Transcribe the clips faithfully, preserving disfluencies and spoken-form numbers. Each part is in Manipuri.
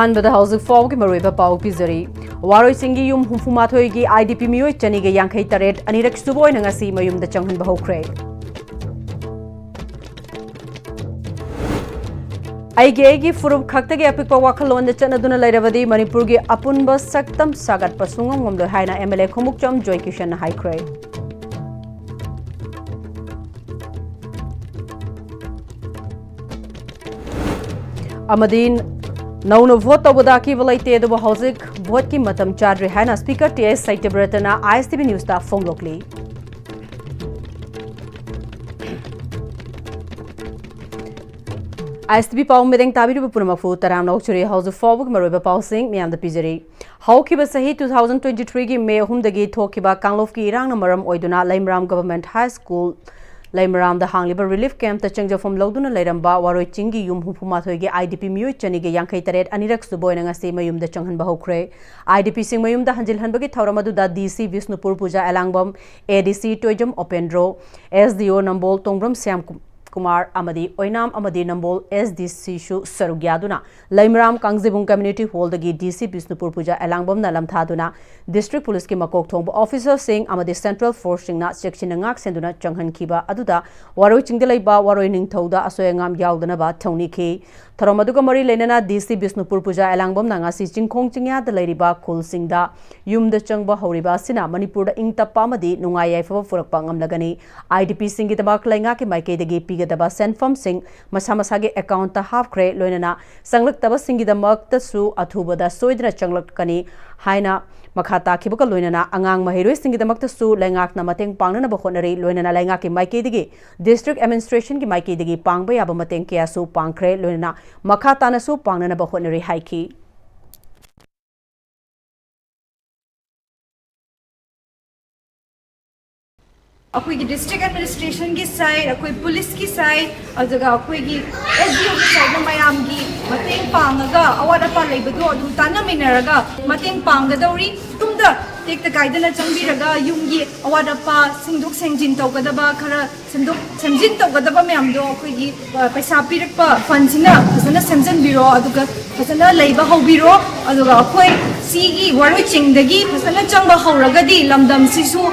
ꯑꯍꯥꯟꯕꯗ ꯍꯧꯖꯤꯛ ꯐꯥꯎꯕꯒꯤ ꯃꯔꯨꯑꯣꯏꯕ ꯄꯥꯎ ꯄꯤꯖꯔꯤ꯫ ꯋꯥꯔꯣꯏ ꯆꯤꯡꯒꯤ ꯌꯨꯝ ꯍꯨꯝꯐꯨ ꯃꯥꯊꯣꯏꯒꯤ I D P ꯃꯤꯑꯣꯏ ꯆꯅꯤꯒ ꯌꯥꯡꯈꯩ ꯇꯔꯦꯠ ꯑꯅꯤꯔꯛ ꯁꯨꯕ ꯑꯣꯏꯅ ꯉꯁꯤ ꯃꯌꯨꯝꯗ ꯆꯪꯍꯟꯕ ꯍꯧꯈ꯭ꯔꯦ꯫ ꯑꯩꯒꯤ ꯑꯩꯒꯤ ꯐꯨꯔꯨꯞ ꯈꯛꯇꯒꯤ ꯑꯄꯤꯛꯄ ꯋꯥꯈꯜꯂꯣꯟꯗ ꯆꯠꯅꯗꯨꯅ ꯂꯩꯔꯕꯗꯤ ꯃꯅꯤꯄꯨꯔꯒꯤ ꯑꯄꯨꯟꯕ ꯁꯛꯇꯝ ꯁꯥꯒꯠꯄ ꯁꯨꯡꯉꯝ ꯉꯝꯂꯣꯏ ꯍꯥꯏꯅ M L A ꯈꯣꯡꯎꯞꯆꯝ ꯖꯣꯏ ꯀꯤꯁꯟꯅ ꯍꯥꯏꯈ꯭ꯔꯦ꯫ ꯑꯃꯗꯤ ꯅꯧꯅ ꯚꯣꯠ ꯇꯧꯕꯗ ꯑꯀꯤꯕ ꯂꯩꯇꯦ, ꯑꯗꯨꯕꯨ ꯍꯧꯖꯤꯛ ꯚꯣꯠꯀꯤ ꯃꯇꯝ ꯆꯥꯗ꯭ꯔꯤ ꯍꯥꯏꯅ Speaker T S ꯁꯇ꯭ꯌꯕ꯭ꯔꯇꯅ I S T V Newsꯇ ꯐꯣꯡꯗꯣꯛꯂꯤ꯫ I S T V ꯄꯥꯎ ꯃꯤꯠꯌꯦꯡ ꯇꯥꯕꯤꯔꯤꯕ ꯄꯨꯝꯅꯃꯛꯄꯨ ꯇꯔꯥꯝꯅ ꯑꯣꯛꯆꯔꯤ꯫ ꯍꯧꯖꯤꯛ ꯐꯥꯎꯕꯒꯤ ꯃꯔꯨꯑꯣꯏꯕ ꯄꯥꯎꯁꯤꯡ ꯃꯌꯥꯝꯗ ꯄꯤꯖꯔꯤ꯫ ꯍꯧꯈꯤꯕ ꯆꯍꯤ two thousand twenty three ꯒꯤ May ꯑꯍꯨꯝꯗꯒꯤ ꯊꯣꯛꯈꯤꯕ ꯀꯥꯡꯂꯨꯞꯀꯤ ꯏꯔꯥꯡꯅ ꯃꯔꯝ ꯑꯣꯏꯗꯨꯅ ꯂꯩꯃꯔꯥꯝ Government High School ꯂꯩꯃꯔꯥꯝꯗ ꯍꯥꯡꯂꯤꯕ relief campꯇ ꯆꯪꯖꯐꯝ ꯂꯧꯗꯨꯅ ꯂꯩꯔꯝꯕ ꯋꯥꯔꯣꯏ ꯆꯤꯡꯒꯤ ꯌꯨꯝ ꯍꯨꯝꯐꯨ ꯃꯥꯊꯣꯏꯒꯤ I D P ꯃꯤꯑꯣꯏ ꯆꯅꯤꯒ ꯌꯥꯡꯈꯩ ꯇꯔꯦꯠ ꯑꯅꯤꯔꯛ ꯁꯨꯕ ꯑꯣꯏꯅ ꯉꯁꯤ ꯃꯌꯨꯝꯗ ꯆꯪꯍꯟꯕ ꯍꯧꯈ꯭ꯔꯦ꯫ I D Pꯁꯤꯡ ꯃꯌꯨꯝꯗ ꯍꯟꯖꯤꯜꯍꯟꯕꯒꯤ ꯊꯧꯔꯝ ꯑꯗꯨꯗ D C Bishnupur Puja Elangbam, A D C Toijam ꯑꯣꯄꯦꯟꯗ꯭ꯔꯣ, S D O ꯅꯝꯕꯣꯜ ꯇꯣꯡꯕ꯭ꯔꯝ ꯁ꯭ꯌꯥꯝ ꯀꯨ-, ꯀꯨꯃꯥꯔ ꯑꯃꯗꯤ ꯑꯣꯏꯅꯥꯝ ꯑꯃꯗꯤ ꯅꯝꯕꯣꯜ S D Cꯁꯨ ꯁꯔꯨꯛ ꯌꯥꯗꯨꯅ ꯂꯩꯃꯔꯥꯝ ꯀꯥꯡꯖꯩꯕꯨꯡ Community Hallꯗꯒꯤ D C ꯕꯤꯁꯅꯨꯄꯨꯔ ꯄꯨꯖꯥ ꯑꯦꯂꯥꯡꯕꯝꯅ ꯂꯝꯊꯥꯗꯨꯅ District Policeꯀꯤ ꯃꯀꯣꯛ ꯊꯣꯡꯕ officerꯁꯤꯡ ꯑꯃꯗꯤ Central Forceꯁꯤꯡꯅ ꯆꯦꯛꯁꯤꯟꯅ ꯉꯥꯛ ꯁꯦꯟꯗꯨꯅ ꯆꯪꯍꯟꯈꯤꯕ ꯑꯗꯨꯗ ꯋꯥꯔꯣꯏ ꯆꯤꯡꯗ ꯂꯩꯕ ꯋꯥꯔꯣꯏ ꯅꯤꯡꯊꯧꯗ ꯑꯁꯣꯏ ꯑꯉꯥꯝ ꯌꯥꯎꯗꯅꯕ ꯊꯧꯅꯤꯈꯤ꯫ ꯊꯧꯔꯝ ꯑꯗꯨꯒ ꯃꯔꯤ ꯂꯩꯅꯅ D C ꯕꯤꯁꯅꯨꯄꯨꯔ ꯄꯨꯖꯥ ꯑꯦꯂꯥꯡꯕꯝꯅ ꯉꯁꯤ ꯆꯤꯡꯈꯣꯡ ꯆꯤꯡꯌꯥꯗ ꯂꯩꯔꯤꯕ ꯈꯨꯜꯁꯤꯡꯗ ꯌꯨꯝꯗ ꯆꯪꯕ ꯍꯧꯔꯤꯕ ꯑꯁꯤꯅ ꯃꯅꯤꯄꯨꯔꯗ ꯏꯪ ꯇꯞꯄ ꯑꯃꯗꯤ ꯅꯨꯡꯉꯥꯏ ꯌꯥꯏꯐꯕ ꯄꯨꯔꯛꯄ ꯉꯝꯂꯒꯅꯤ꯫ I D Pꯁꯤꯡꯒꯤꯗꯃꯛ ꯂꯩꯉꯥꯛꯀꯤ ꯃꯥꯏꯀꯩꯗꯒꯤ ꯄꯤꯒꯗꯕ ꯁꯦꯟꯐꯝꯁꯤꯡ ꯃꯁꯥ ꯃꯁꯥꯒꯤ accountꯇ ꯍꯥꯞꯈ꯭ꯔꯦ, ꯂꯣꯏꯅꯅ ꯆꯪꯂꯛꯇꯕꯁꯤꯡꯒꯤꯗꯃꯛꯇꯁꯨ ꯑꯊꯨꯕꯗ ꯁꯣꯏꯗꯅ ꯆꯪꯂꯛꯀꯅꯤ ꯍꯥꯏꯅ ꯃꯈꯥ ꯇꯥꯈꯤꯕꯒ ꯂꯣꯏꯅꯅ ꯑꯉꯥꯡ ꯃꯍꯩꯔꯣꯏꯁꯤꯡꯒꯤꯗꯃꯛꯇꯁꯨ ꯂꯩꯉꯥꯛꯅ ꯃꯇꯦꯡ ꯄꯥꯡꯅꯅꯕ ꯍꯣꯠꯅꯔꯤ, ꯂꯣꯏꯅꯅ ꯂꯩꯉꯥꯛꯀꯤ ꯃꯥꯏꯀꯩꯗꯒꯤ District Administrationꯒꯤ ꯃꯥꯏꯀꯩꯗꯒꯤ ꯄꯥꯡꯕ ꯌꯥꯕ ꯃꯇꯦꯡ ꯀꯌꯥꯁꯨ ꯄꯥꯡꯈ꯭ꯔꯦ, ꯂꯣꯏꯅꯅ ꯃꯈꯥ ꯇꯥꯅꯁꯨ ꯄꯥꯡꯅꯅꯕ ꯍꯣꯠꯅꯔꯤ ꯍꯥꯏꯈꯤ꯫ ꯑꯩꯈꯣꯏꯒꯤ ꯗꯤꯁꯇ꯭ꯔꯤꯛ ꯑꯦꯗꯃꯤꯅꯤꯁꯇ꯭ꯔꯦꯁꯟꯒꯤ ꯁꯥꯏꯠ, ꯑꯩꯈꯣꯏ ꯄꯨꯂꯤꯁꯀꯤ ꯁꯥꯏꯠ, ꯑꯗꯨꯒ ꯑꯩꯈꯣꯏꯒꯤ ꯑꯦꯁ ꯗꯤ ꯑꯣꯒꯤ ꯁꯥꯏꯠꯅ ꯃꯌꯥꯝꯒꯤ ꯃꯇꯦꯡ ꯄꯥꯡꯉꯒ ꯑꯋꯥꯠ ꯑꯄꯥ ꯂꯩꯕꯗꯣ ꯑꯗꯨꯝ ꯇꯥꯟꯅꯃꯤꯟꯅꯔꯒ ꯃꯇꯦꯡ ꯄꯥꯡꯒꯗꯧꯔꯤ꯫ ꯌꯨꯝꯗ ꯇꯦꯛꯇ ꯀꯥꯏꯗꯅ ꯆꯪꯕꯤꯔꯒ ꯌꯨꯝꯒꯤ ꯑꯋꯥꯠ ꯑꯄꯥ ꯁꯦꯡꯗꯣꯛ ꯁꯦꯡꯖꯤꯟ ꯇꯧꯒꯗꯕ, ꯈꯔ ꯁꯦꯝꯗꯣꯛ ꯁꯦꯝꯖꯤꯟ ꯇꯧꯒꯗꯕ ꯃꯌꯥꯝꯗꯣ ꯑꯩꯈꯣꯏꯒꯤ, ꯑ, ꯄꯩꯁꯥ ꯄꯤꯔꯛꯄ ꯐꯟꯁꯤꯅ ꯐꯖꯅ ꯁꯦꯝꯖꯤꯟꯕꯤꯔꯣ, ꯑꯗꯨꯒ ꯐꯖꯅ ꯂꯩꯕ ꯍꯧꯕꯤꯔꯣ꯫ ꯑꯗꯨꯒ ꯑꯩꯈꯣꯏ ꯁꯤꯒꯤ ꯋꯥꯔꯣꯏ ꯆꯤꯡꯗꯒꯤ ꯐꯖꯅ ꯆꯪꯕ ꯍꯧꯔꯒꯗꯤ ꯂꯝꯗꯝꯁꯤꯁꯨ,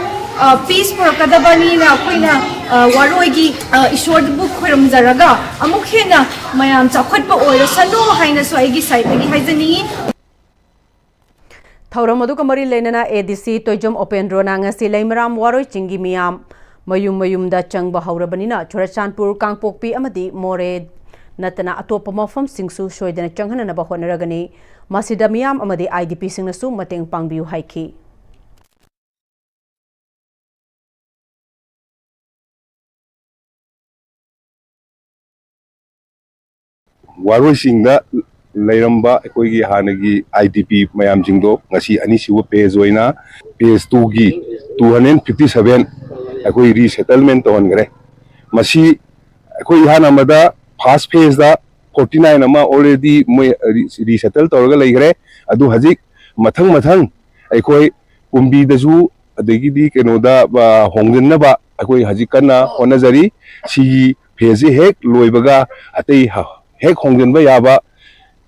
ꯑ, ꯄꯤꯁ ꯄꯨꯔꯛꯀꯗꯕꯅꯤꯅ ꯑꯩꯈꯣꯏꯅ, ꯑ, ꯋꯥꯔꯣꯏꯒꯤ, ꯑ, ꯏꯁꯣꯔꯕꯨ ꯈꯣꯏꯔꯨꯝꯖꯔꯒ ꯑꯃꯨꯛ ꯍꯦꯟꯅ ꯃꯌꯥꯝ ꯆꯥꯎꯈꯠꯄ ꯑꯣꯏꯔꯁꯅꯨ ꯍꯥꯏꯅꯁꯨ ꯑꯩꯒꯤ ꯁꯥꯏꯠꯇꯒꯤ ꯍꯥꯏꯖꯅꯤꯡꯉꯤ꯫ ꯊꯧꯔꯝ ꯑꯗꯨꯒ ꯃꯔꯤ ꯂꯩꯅꯅ ꯑꯦ ꯗꯤ ꯁꯤ ꯇꯣꯏꯖꯝ ꯎꯄꯦꯟꯗ꯭ꯔꯣꯅ ꯉꯁꯤ ꯂꯩꯃꯔꯥꯝ ꯋꯥꯔꯣꯏ ꯆꯤꯡꯒꯤ ꯃꯤꯌꯥꯝ ꯃꯌꯨꯝ ꯃꯌꯨꯝꯗ ꯆꯪꯕ ꯍꯧꯔꯕꯅꯤꯅ ꯆꯨꯔꯆꯥꯟꯄꯨꯔ, ꯀꯥꯡꯄꯣꯛꯄꯤ ꯑꯃꯗꯤ ꯃꯣꯔꯦ ꯅꯠꯇꯅ ꯑꯇꯣꯞꯄ ꯃꯐꯝꯁꯤꯡꯁꯨ ꯁꯣꯏꯗꯅ ꯆꯪꯍꯟꯅꯅꯕ ꯍꯣꯠꯅꯔꯒꯅꯤ꯫ ꯃꯁꯤꯗ ꯃꯤꯌꯥꯝ ꯑꯃꯗꯤ ꯑꯥꯏ ꯗꯤ ꯄꯤꯁꯤꯡꯅꯁꯨ ꯃꯇꯦꯡ ꯄꯥꯡꯕꯤꯌꯨ ꯍꯥꯏꯈꯤ꯫ ꯋꯥꯔꯣꯏꯁꯤꯡꯗ ꯂꯩꯔꯝꯕ ꯑꯩꯈꯣꯏꯒꯤ ꯍꯥꯟꯅꯒꯤ ꯑꯥꯏ ꯗꯤ ꯄꯤ ꯃꯌꯥꯝꯁꯤꯡꯗꯣ ꯉꯁꯤ ꯑꯅꯤꯁꯨꯕ ꯐꯦꯖ ꯑꯣꯏꯅ ꯐꯦꯖ ꯇꯨꯒꯤ two hundred fifty seven ꯑꯩꯈꯣꯏ ꯔꯤꯁꯦꯇꯜꯃꯦꯟ ꯇꯧꯍꯟꯈ꯭ꯔꯦ꯫ ꯃꯁꯤ ꯑꯩꯈꯣꯏ ꯏꯍꯥꯟ ꯑꯃꯗ ꯐꯥꯔꯁ ꯐꯦꯖꯇ forty nine ꯑꯃ already ꯃꯣꯏ ꯔꯤꯁꯦꯇꯜ ꯇꯧꯔꯒ ꯂꯩꯈ꯭ꯔꯦ꯫ ꯑꯗꯨ ꯍꯧꯖꯤꯛ ꯃꯊꯪ ꯃꯊꯪ ꯑꯩꯈꯣꯏ ꯀꯨꯝꯕꯤꯗꯁꯨ ꯑꯗꯒꯤꯗꯤ ꯀꯩꯅꯣꯗ, ꯑ, ꯍꯣꯡꯖꯤꯟꯅꯕ ꯑꯩꯈꯣꯏ ꯍꯧꯖꯤꯛ ꯀꯟꯅ ꯍꯣꯠꯅꯖꯔꯤ꯫ ꯁꯤꯒꯤ ꯐꯦꯖꯁꯤ ꯍꯦꯛ ꯂꯣꯏꯕꯒ ꯑꯇꯩ ꯍ-, ꯍꯦꯛ ꯍꯣꯡꯖꯤꯟꯕ ꯌꯥꯕ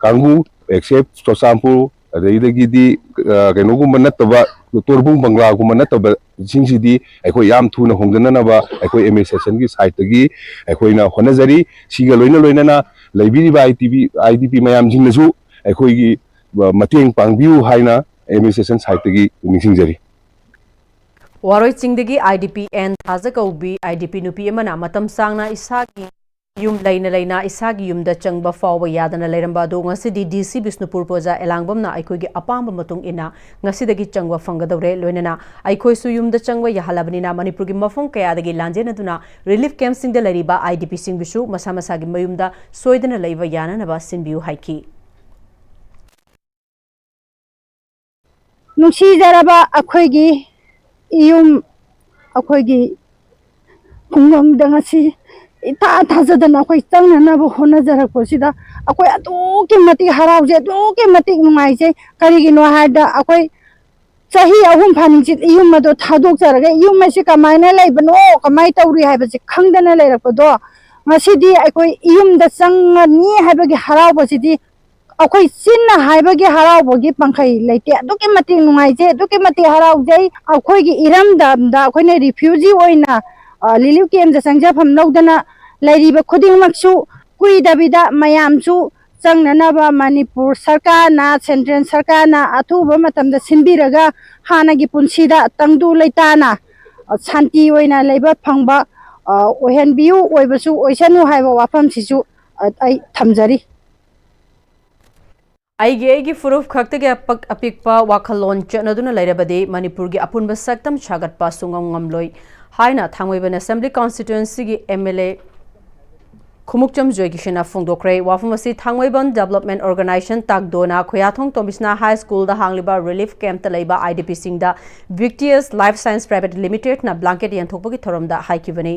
ꯀꯥꯡꯕꯨ, ꯑꯦꯛꯁꯦꯞ ꯆꯨꯔꯆꯥꯟꯄꯨꯔ, ꯑꯗꯩꯗꯒꯤꯗꯤ, ꯑ, ꯀꯩꯅꯣꯒꯨꯝꯕ ꯅꯠꯇꯕ, ꯇꯣꯔꯕꯨꯡ ꯕꯪꯒ꯭ꯂꯥꯒꯨꯝꯕ ꯅꯠꯇꯕꯁꯤꯡꯁꯤꯗꯤ ꯑꯩꯈꯣꯏ ꯌꯥꯝ ꯊꯨꯅ ꯍꯣꯡꯖꯤꯟꯅꯅꯕ ꯑꯩꯈꯣꯏ ꯑꯦꯗꯃꯤꯅꯤꯁꯇ꯭ꯔꯦꯁꯟꯒꯤ ꯁꯥꯏꯠꯇꯒꯤ ꯑꯩꯈꯣꯏꯅ ꯍꯣꯠꯅꯖꯔꯤ꯫ ꯁꯤꯒ ꯂꯣꯏꯅ ꯂꯣꯏꯅꯅ ꯂꯩꯕꯤꯔꯤꯕ I D P, I D ꯄꯤ ꯃꯌꯥꯝꯁꯤꯡꯅꯁꯨ ꯑꯩꯈꯣꯏꯒꯤ, ꯑ, ꯃꯇꯦꯡ ꯄꯥꯡꯕꯤꯌꯨ ꯍꯥꯏꯅ ꯑꯦꯗꯃꯤꯅꯤꯁꯇ꯭ꯔꯦꯁꯟ ꯁꯥꯏꯠꯇꯒꯤ ꯅꯤꯡꯁꯤꯡꯖꯔꯤ꯫ ꯋꯥꯔꯣꯏ ꯆꯤꯡꯗꯒꯤ ꯑꯥꯏ ꯗꯤ ꯄꯤ ꯑꯦꯟ ꯊꯥꯖ ꯀꯧꯕꯤ ꯑꯥꯏ ꯗꯤ ꯄꯤ ꯅꯨꯄꯤ ꯑꯃꯅ ꯃꯇꯝ ꯁꯥꯡꯅ ꯏꯁꯥꯒꯤ ꯌꯨꯝ ꯂꯩꯅ ꯂꯩꯅ ꯏꯁꯥꯒꯤ ꯌꯨꯝꯗ ꯆꯪꯕ ꯐꯥꯎꯕ ꯌꯥꯗꯅ ꯂꯩꯔꯝꯕ ꯑꯗꯨ ꯉꯁꯤꯗꯤ ꯗꯤ ꯁꯤ ꯕꯤꯁꯅꯨꯄꯨꯔ ꯄ꯭ꯔꯣꯖꯥ ꯑꯦꯂꯥꯡꯕꯝꯅ ꯑꯩꯈꯣꯏꯒꯤ ꯑꯄꯥꯝꯕ ꯃꯇꯨꯡ ꯏꯟꯅ ꯉꯁꯤꯗꯒꯤ ꯆꯪꯕ ꯐꯪꯒꯗꯧꯔꯦ꯫ ꯂꯣꯏꯅꯅ ꯑꯩꯈꯣꯏꯁꯨ ꯌꯨꯝꯗ ꯆꯪꯕ ꯌꯥꯍꯜꯂꯕꯅꯤꯅ ꯃꯅꯤꯄꯨꯔꯒꯤ ꯃꯐꯝ ꯀꯌꯥꯗꯒꯤ ꯂꯥꯟꯖꯦꯟꯅꯗꯨꯅ ꯔꯤꯂꯤꯐ ꯀꯦꯝꯞꯁꯤꯡꯗ ꯂꯩꯔꯤꯕ ꯑꯥꯏ ꯗꯤ ꯄꯤꯁꯤꯡꯕꯨꯁꯨ ꯃꯁꯥ ꯃꯁꯥꯒꯤ ꯃꯌꯨꯝꯗ ꯁꯣꯏꯗꯅ ꯂꯩꯕ ꯌꯥꯅꯅꯕ ꯁꯤꯟꯕꯤꯌꯨ ꯍꯥꯏꯈꯤ꯫ ꯅꯨꯡꯁꯤꯖꯔꯕ ꯑꯩꯈꯣꯏꯒꯤ ꯏꯌꯨꯝ, ꯑꯩꯈꯣꯏꯒꯤ ꯈꯨꯡꯒꯪꯗ ꯉꯁꯤ ꯏꯊꯥ ꯊꯥꯖꯗꯅ ꯑꯩꯈꯣꯏ ꯆꯪꯅꯅꯕ ꯍꯣꯠꯅꯖꯔꯛꯄꯁꯤꯗ ꯑꯩꯈꯣꯏ ꯑꯗꯨꯛꯀꯤ ꯃꯇꯤꯛ ꯍꯔꯥꯎꯖꯩ, ꯑꯗꯨꯛꯀꯤ ꯃꯇꯤꯛ ꯅꯨꯡꯉꯥꯏꯖꯩ꯫ ꯀꯔꯤꯒꯤꯅꯣ ꯍꯥꯏꯕꯗ ꯑꯩꯈꯣꯏ ꯆꯍꯤ ꯑꯍꯨꯝ ꯐꯥꯅꯤꯡꯆꯤꯠ ꯏꯌꯨꯝ ꯑꯗꯣ ꯊꯥꯗꯣꯛꯆꯔꯒ ꯏꯌꯨꯝ ꯑꯁꯤ ꯀꯃꯥꯏꯅ ꯂꯩꯕꯅꯣ, ꯀꯃꯥꯏꯅ ꯇꯧꯔꯤ ꯍꯥꯏꯕꯁꯤ ꯈꯪꯗꯅ ꯂꯩꯔꯛꯄꯗꯣ ꯉꯁꯤꯗꯤ ꯑꯩꯈꯣꯏ ꯏꯌꯨꯝꯗ ꯆꯪꯉꯅꯤ ꯍꯥꯏꯕꯒꯤ ꯍꯔꯥꯎꯕꯁꯤꯗꯤ ꯑꯩꯈꯣꯏ ꯆꯤꯟꯅ ꯍꯥꯏꯕꯒꯤ ꯍꯔꯥꯎꯕꯒꯤ ꯄꯪꯈꯩ ꯂꯩꯇꯦ꯫ ꯑꯗꯨꯛꯀꯤ ꯃꯇꯤꯛ ꯅꯨꯡꯉꯥꯏꯖꯩ, ꯑꯗꯨꯛꯀꯤ ꯃꯇꯤꯛ ꯍꯔꯥꯎꯖꯩ꯫ ꯑꯩꯈꯣꯏꯒꯤ ꯏꯔꯝꯗꯝꯗ ꯑꯩꯈꯣꯏꯅ ꯔꯤꯐ꯭ꯌꯨꯖꯤ ꯑꯣꯏꯅ ꯔꯤꯂꯤꯐ ꯀꯦꯝꯗ ꯆꯪꯖꯐꯝ ꯂꯧꯗꯅ ꯂꯩꯔꯤꯕ ꯈꯨꯗꯤꯡꯃꯛꯁꯨ ꯀꯨꯏꯗꯕꯤꯗ ꯃꯌꯥꯝꯁꯨ ꯆꯪꯅꯅꯕ ꯃꯅꯤꯄꯨꯔ ꯁꯔꯀꯥꯔꯅ, ꯁꯦꯟꯇ꯭ꯔꯦꯜ ꯁꯔꯀꯥꯔꯅ ꯑꯊꯨꯕ ꯃꯇꯝꯗ ꯁꯤꯟꯕꯤꯔꯒ ꯍꯥꯟꯅꯒꯤ ꯄꯨꯟꯁꯤꯗ ꯇꯪꯗꯨ ꯂꯩꯇꯥꯅ ꯁꯥꯟꯇꯤ ꯑꯣꯏꯅ ꯂꯩꯕ ꯐꯪꯕ ꯑꯣꯏꯍꯟꯕꯤꯌꯨ, ꯑꯣꯏꯕꯁꯨ ꯑꯣꯏꯁꯅꯨ ꯍꯥꯏꯕ ꯋꯥꯐꯝꯁꯤꯁꯨ ꯑꯩ ꯊꯝꯖꯔꯤ꯫ ꯑꯩꯒꯤ ꯑꯩꯒꯤ ꯐꯨꯔꯨꯞ ꯈꯛꯇꯒꯤ ꯑꯄꯛ-, ꯑꯄꯤꯛꯄ ꯋꯥꯈꯜꯂꯣꯟ ꯆꯠꯅꯗꯨꯅ ꯂꯩꯔꯕꯗꯤ ꯃꯅꯤꯄꯨꯔꯒꯤ ꯑꯄꯨꯟꯕ ꯁꯛꯇꯝ ꯁꯥꯒꯠꯄ ꯁꯨꯡꯉꯝ ꯉꯝꯂꯣꯏ ꯍꯥꯏꯅ ꯊꯥꯡꯃꯩꯕꯟ assembly ꯀꯟꯁꯇꯤꯇ꯭ꯋꯦꯟꯁꯤꯒꯤ M L A Khumukcham ꯖꯣꯏꯀꯤꯁꯟꯅ ꯐꯣꯡꯗꯣꯛꯈ꯭ꯔꯦ꯫ ꯋꯥꯐꯝ ꯑꯁꯤ ꯊꯥꯡꯃꯩꯕꯟ ꯗꯤꯕꯦꯂꯞꯃꯦꯟ ꯑꯣꯔꯒꯅꯥꯏꯖꯦꯁꯟ ꯇꯥꯛꯗꯣꯅ ꯈꯨꯌꯥꯊꯣꯡ ꯇꯣꯝꯕꯤꯁꯅꯥ ꯍꯥꯏ ꯁ꯭ꯀꯨꯜꯗ ꯍꯥꯡꯂꯤꯕ ꯔꯤꯂꯤꯐ ꯀꯦꯝꯞꯇ ꯂꯩꯕ ꯑꯥꯏ ꯗꯤ ꯄꯤꯁꯤꯡꯗ ꯚꯤꯛꯇꯤꯌꯁ ꯂꯥꯏꯐ ꯁꯥꯏꯟꯁ ꯄ꯭ꯔꯥꯏꯚꯦꯠ ꯂꯤꯃꯤꯇꯦꯗꯅ ꯕ꯭ꯂꯥꯡꯀꯦꯠ ꯌꯦꯟꯊꯣꯛꯄꯒꯤ ꯊꯧꯔꯝꯗ ꯍꯥꯏꯈꯤꯕꯅꯤ꯫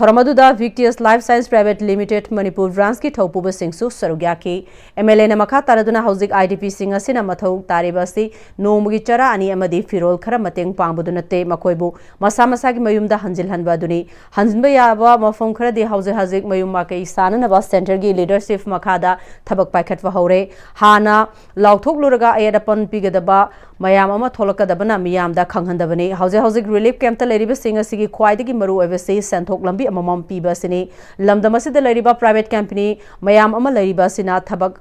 ꯊꯧꯔꯝ ꯑꯗꯨꯗ Victius life science private limited Manipur ꯕ꯭ꯔꯥꯟꯁꯀꯤ ꯊꯧꯄꯨꯕꯁꯤꯡꯁꯨ ꯁꯔꯨꯛ ꯌꯥꯈꯤ꯫ ꯑꯦꯝ ꯑꯦꯜ ꯑꯦꯅ ꯃꯈꯥ ꯇꯥꯔꯗꯨꯅ ꯍꯧꯖꯤꯛ ꯑꯥꯏ ꯗꯤ ꯄꯤꯁꯤꯡ ꯑꯁꯤꯅ ꯃꯊꯧ ꯇꯥꯔꯤꯕ ꯑꯁꯤ ꯅꯣꯡꯃꯒꯤ ꯆꯔꯥ ꯑꯅꯤ ꯑꯃꯗꯤ ꯐꯤꯔꯣꯜ ꯈꯔ ꯃꯇꯦꯡ ꯄꯥꯡꯕꯗꯨ ꯅꯠꯇꯦ, ꯃꯈꯣꯏꯕꯨ ꯃꯁꯥ ꯃꯁꯥꯒꯤ ꯃꯌꯨꯝꯗ ꯍꯟꯖꯤꯜꯍꯟꯕ ꯑꯗꯨꯅꯤ꯫ ꯍꯟꯖꯤꯟꯕ ꯌꯥꯕ ꯃꯐꯝ ꯈꯔꯗꯤ ꯍꯧꯖꯤꯛ ꯍꯧꯖꯤꯛ ꯃꯌꯨꯝ ꯃꯀꯩ ꯁꯥꯅꯅꯕ ꯁꯦꯟꯇꯔꯒꯤ ꯂꯤꯗꯔꯁꯤꯞ ꯃꯈꯥꯗ ꯊꯕꯛ ꯄꯥꯏꯈꯠꯄ ꯍꯧꯔꯦ꯫ ꯍꯥꯟꯅ ꯂꯥꯎꯊꯣꯛꯂꯨꯔꯒ ꯑꯌꯦꯠ ꯑꯄꯟ ꯄꯤꯒꯗꯕ ꯃꯌꯥꯝ ꯑꯃ ꯊꯣꯛꯂꯛꯀꯗꯕꯅ ꯃꯤꯌꯥꯝꯗ ꯈꯪꯍꯟꯗꯕꯅꯤ꯫ ꯍꯧꯖꯤꯛ ꯍꯧꯖꯤꯛ ꯔꯤꯂꯤꯐ ꯀꯦꯝꯞꯇ ꯂꯩꯔꯤꯕꯁꯤꯡ ꯑꯁꯤꯒꯤ ꯈ꯭ꯋꯥꯏꯗꯒꯤ ꯃꯔꯨ ꯑꯣꯏꯕꯁꯤ ꯁꯦꯟꯊꯣꯛ ꯂꯝꯕꯤ ꯑꯃꯃꯝ ꯄꯤꯕ ꯑꯁꯤꯅꯤ꯫ ꯂꯝꯗꯝ ꯑꯁꯤꯗ ꯂꯩꯔꯤꯕ ꯄ꯭ꯔꯥꯏꯚꯦꯠ ꯀꯝꯄꯅꯤ ꯃꯌꯥꯝ ꯑꯃ ꯂꯩꯔꯤꯕ ꯑꯁꯤꯅ ꯊꯕꯛ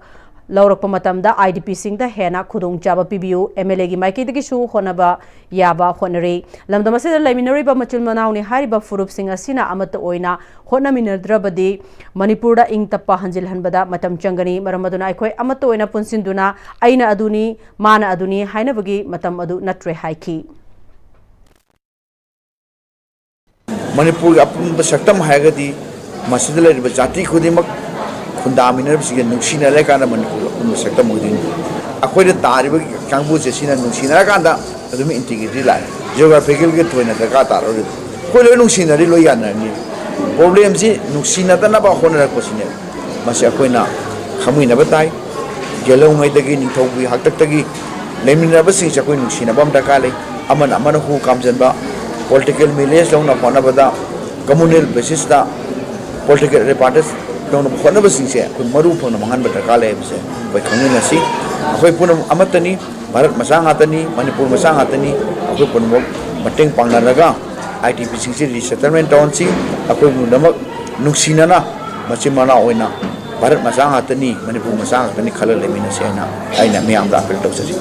ꯂꯧꯔꯛꯄ ꯃꯇꯝꯗ ꯑꯥꯏ ꯗꯤ ꯄꯤꯁꯤꯡꯗ ꯍꯦꯟꯅ ꯈꯨꯗꯣꯡꯆꯥꯕ ꯄꯤꯕꯤꯌꯨ꯫ ꯑꯦꯝ ꯑꯦꯜ ꯑꯦꯒꯤ ꯃꯥꯏꯀꯩꯗꯒꯤꯁꯨ ꯍꯣꯠꯅꯕ ꯌꯥꯕ ꯍꯣꯠꯅꯔꯤ꯫ ꯂꯝꯗꯝ ꯑꯁꯤꯗ ꯂꯩꯃꯤꯟꯅꯔꯤꯕ ꯃꯆꯤꯟ ꯃꯅꯥꯎꯅꯤ ꯍꯥꯏꯔꯤꯕ ꯐꯨꯔꯨꯞꯁꯤꯡ ꯑꯁꯤꯅ ꯑꯃꯠꯇ ꯑꯣꯏꯅ ꯍꯣꯠꯅꯃꯤꯟꯅꯗ꯭ꯔꯕꯗꯤ ꯃꯅꯤꯄꯨꯔꯗ ꯏꯪ ꯇꯞꯄ ꯍꯟꯖꯤꯜꯍꯟꯕꯗ ꯃꯇꯝ ꯆꯪꯒꯅꯤ꯫ ꯃꯔꯝ ꯑꯗꯨꯅ ꯑꯩꯈꯣꯏ ꯑꯃꯠꯇ ꯑꯣꯏꯅ ꯄꯨꯟꯁꯤꯟꯗꯨꯅ ꯑꯩꯅ ꯑꯗꯨꯅꯤ, ꯃꯥꯅ ꯑꯗꯨꯅꯤ ꯍꯥꯏꯅꯕꯒꯤ ꯃꯇꯝ ꯑꯗꯨ ꯅꯠꯇ꯭ꯔꯦ ꯍꯥꯏꯈꯤ꯫ ꯃꯅꯤꯄꯨꯔꯒꯤ ꯑꯄꯨꯟꯕ ꯁꯛꯇꯝ ꯍꯥꯏꯔꯒꯗꯤ ꯃꯁꯤꯗ ꯂꯩꯔꯤꯕ ꯖꯥꯇꯤ ꯈꯨꯗꯤꯡꯃꯛ ꯈꯨꯟꯗꯥꯃꯤꯟꯅꯔꯤꯕꯁꯤꯡꯁꯦ ꯅꯨꯡꯁꯤꯅ ꯂꯩꯀꯥꯟꯗ ꯃꯅꯤꯄꯨꯔꯒꯤ ꯑꯄꯨꯟꯕ ꯁꯛꯇꯝ ꯑꯣꯏꯗꯣꯏꯅꯤ꯫ ꯑꯩꯈꯣꯏꯅ ꯇꯥꯔꯤꯕ ꯀꯥꯡꯕꯨꯁꯦ ꯁꯤꯅ ꯅꯨꯡꯁꯤꯅꯔꯀꯥꯟꯗ ꯑꯗꯨꯝ ꯏꯟꯇꯤꯒ꯭ꯔꯤꯇꯤ ꯂꯥꯛꯑꯦ꯫ ꯖꯤꯑꯣꯒ꯭ꯔꯥꯐꯤꯀꯦꯜꯒꯤ ꯊꯣꯏꯅ ꯗꯔꯀꯥꯔ ꯇꯥꯔꯔꯣꯏ꯫ ꯑꯩꯈꯣꯏ ꯂꯣꯏ ꯅꯨꯡꯁꯤꯅꯔꯤ, ꯂꯣꯏ ꯌꯥꯅꯔꯅꯤ꯫ ꯄ꯭ꯔꯣꯕ꯭ꯂꯦꯝꯁꯤ ꯅꯨꯡꯁꯤꯅꯗꯅꯕ ꯍꯣꯠꯅꯔꯛꯄꯁꯤꯅꯦ꯫ ꯃꯁꯤ ꯑꯩꯈꯣꯏꯅ ꯈꯪꯃꯤꯟꯅꯕ ꯇꯥꯏ꯫ ꯌꯦꯜꯍꯧꯉꯩꯗꯒꯤ, ꯅꯤꯡꯊꯧꯒꯤ ꯍꯥꯛꯇꯛꯇꯒꯤ ꯂꯩꯃꯤꯟꯅꯔꯕꯁꯤꯡꯁꯦ ꯑꯩꯈꯣꯏ ꯅꯨꯡꯁꯤꯅꯕ ꯑꯃ ꯗꯔꯀꯥꯔ ꯂꯩ꯫ ꯑꯃꯅ ꯑꯃꯅ ꯍꯨ ꯀꯥꯝꯖꯟꯕ, ꯄꯣꯂꯤꯇꯤꯀꯦꯜ ꯃꯤꯂꯦꯖ ꯂꯧꯅ ꯍꯣꯠꯅꯕꯗ, ꯀꯝꯃꯨꯅꯦꯜ ꯕꯦꯁꯤꯁꯇ ꯄꯣꯂꯤꯇꯤꯀꯦꯜ ꯑꯦꯗꯚꯥꯟꯇꯦꯖ ꯂꯧꯅꯕ ꯍꯣꯠꯅꯕꯁꯤꯡꯁꯦ ꯑꯩꯈꯣꯏ ꯃꯔꯨ ꯐꯪꯅ ꯃꯥꯡꯍꯟꯕ ꯗꯔꯀꯥꯔ ꯂꯩ ꯍꯥꯏꯕꯁꯦ ꯑꯩꯈꯣꯏ ꯈꯪꯃꯤꯟꯅꯁꯤ꯫ ꯑꯩꯈꯣꯏ ꯄꯨꯝꯅꯃꯛ ꯑꯃꯠꯇꯅꯤ, ꯚꯥꯔꯠ ꯃꯆꯥ ꯉꯥꯛꯇꯅꯤ, ꯃꯅꯤꯄꯨꯔ ꯃꯆꯥ ꯉꯥꯛꯇꯅꯤ꯫ ꯑꯩꯈꯣꯏ ꯄꯨꯝꯅꯃꯛ ꯃꯇꯦꯡ ꯄꯥꯡꯅꯔꯒ ꯑꯥꯏ ꯗꯤ ꯄꯤꯁꯤꯡꯁꯤ ꯔꯤꯁꯦꯇꯜꯃꯦꯟ ꯇꯧꯍꯟꯁꯤ꯫ ꯑꯩꯈꯣꯏ ꯄꯨꯝꯅꯃꯛ ꯅꯨꯡꯁꯤꯅꯅ ꯃꯆꯤꯟ ꯃꯅꯥꯎ ꯑꯣꯏꯅ ꯚꯥꯔꯠ ꯃꯆꯥ ꯉꯥꯛꯇꯅꯤ, ꯃꯅꯤꯄꯨꯔ ꯃꯆꯥ ꯉꯥꯛꯇꯅꯤ ꯈꯜꯂ ꯂꯩꯃꯤꯟꯅꯁꯤ ꯍꯥꯏꯅ ꯑꯩꯅ ꯃꯤꯌꯥꯝꯗ ꯑꯥꯄꯤꯜ ꯇꯧꯖꯔꯤ꯫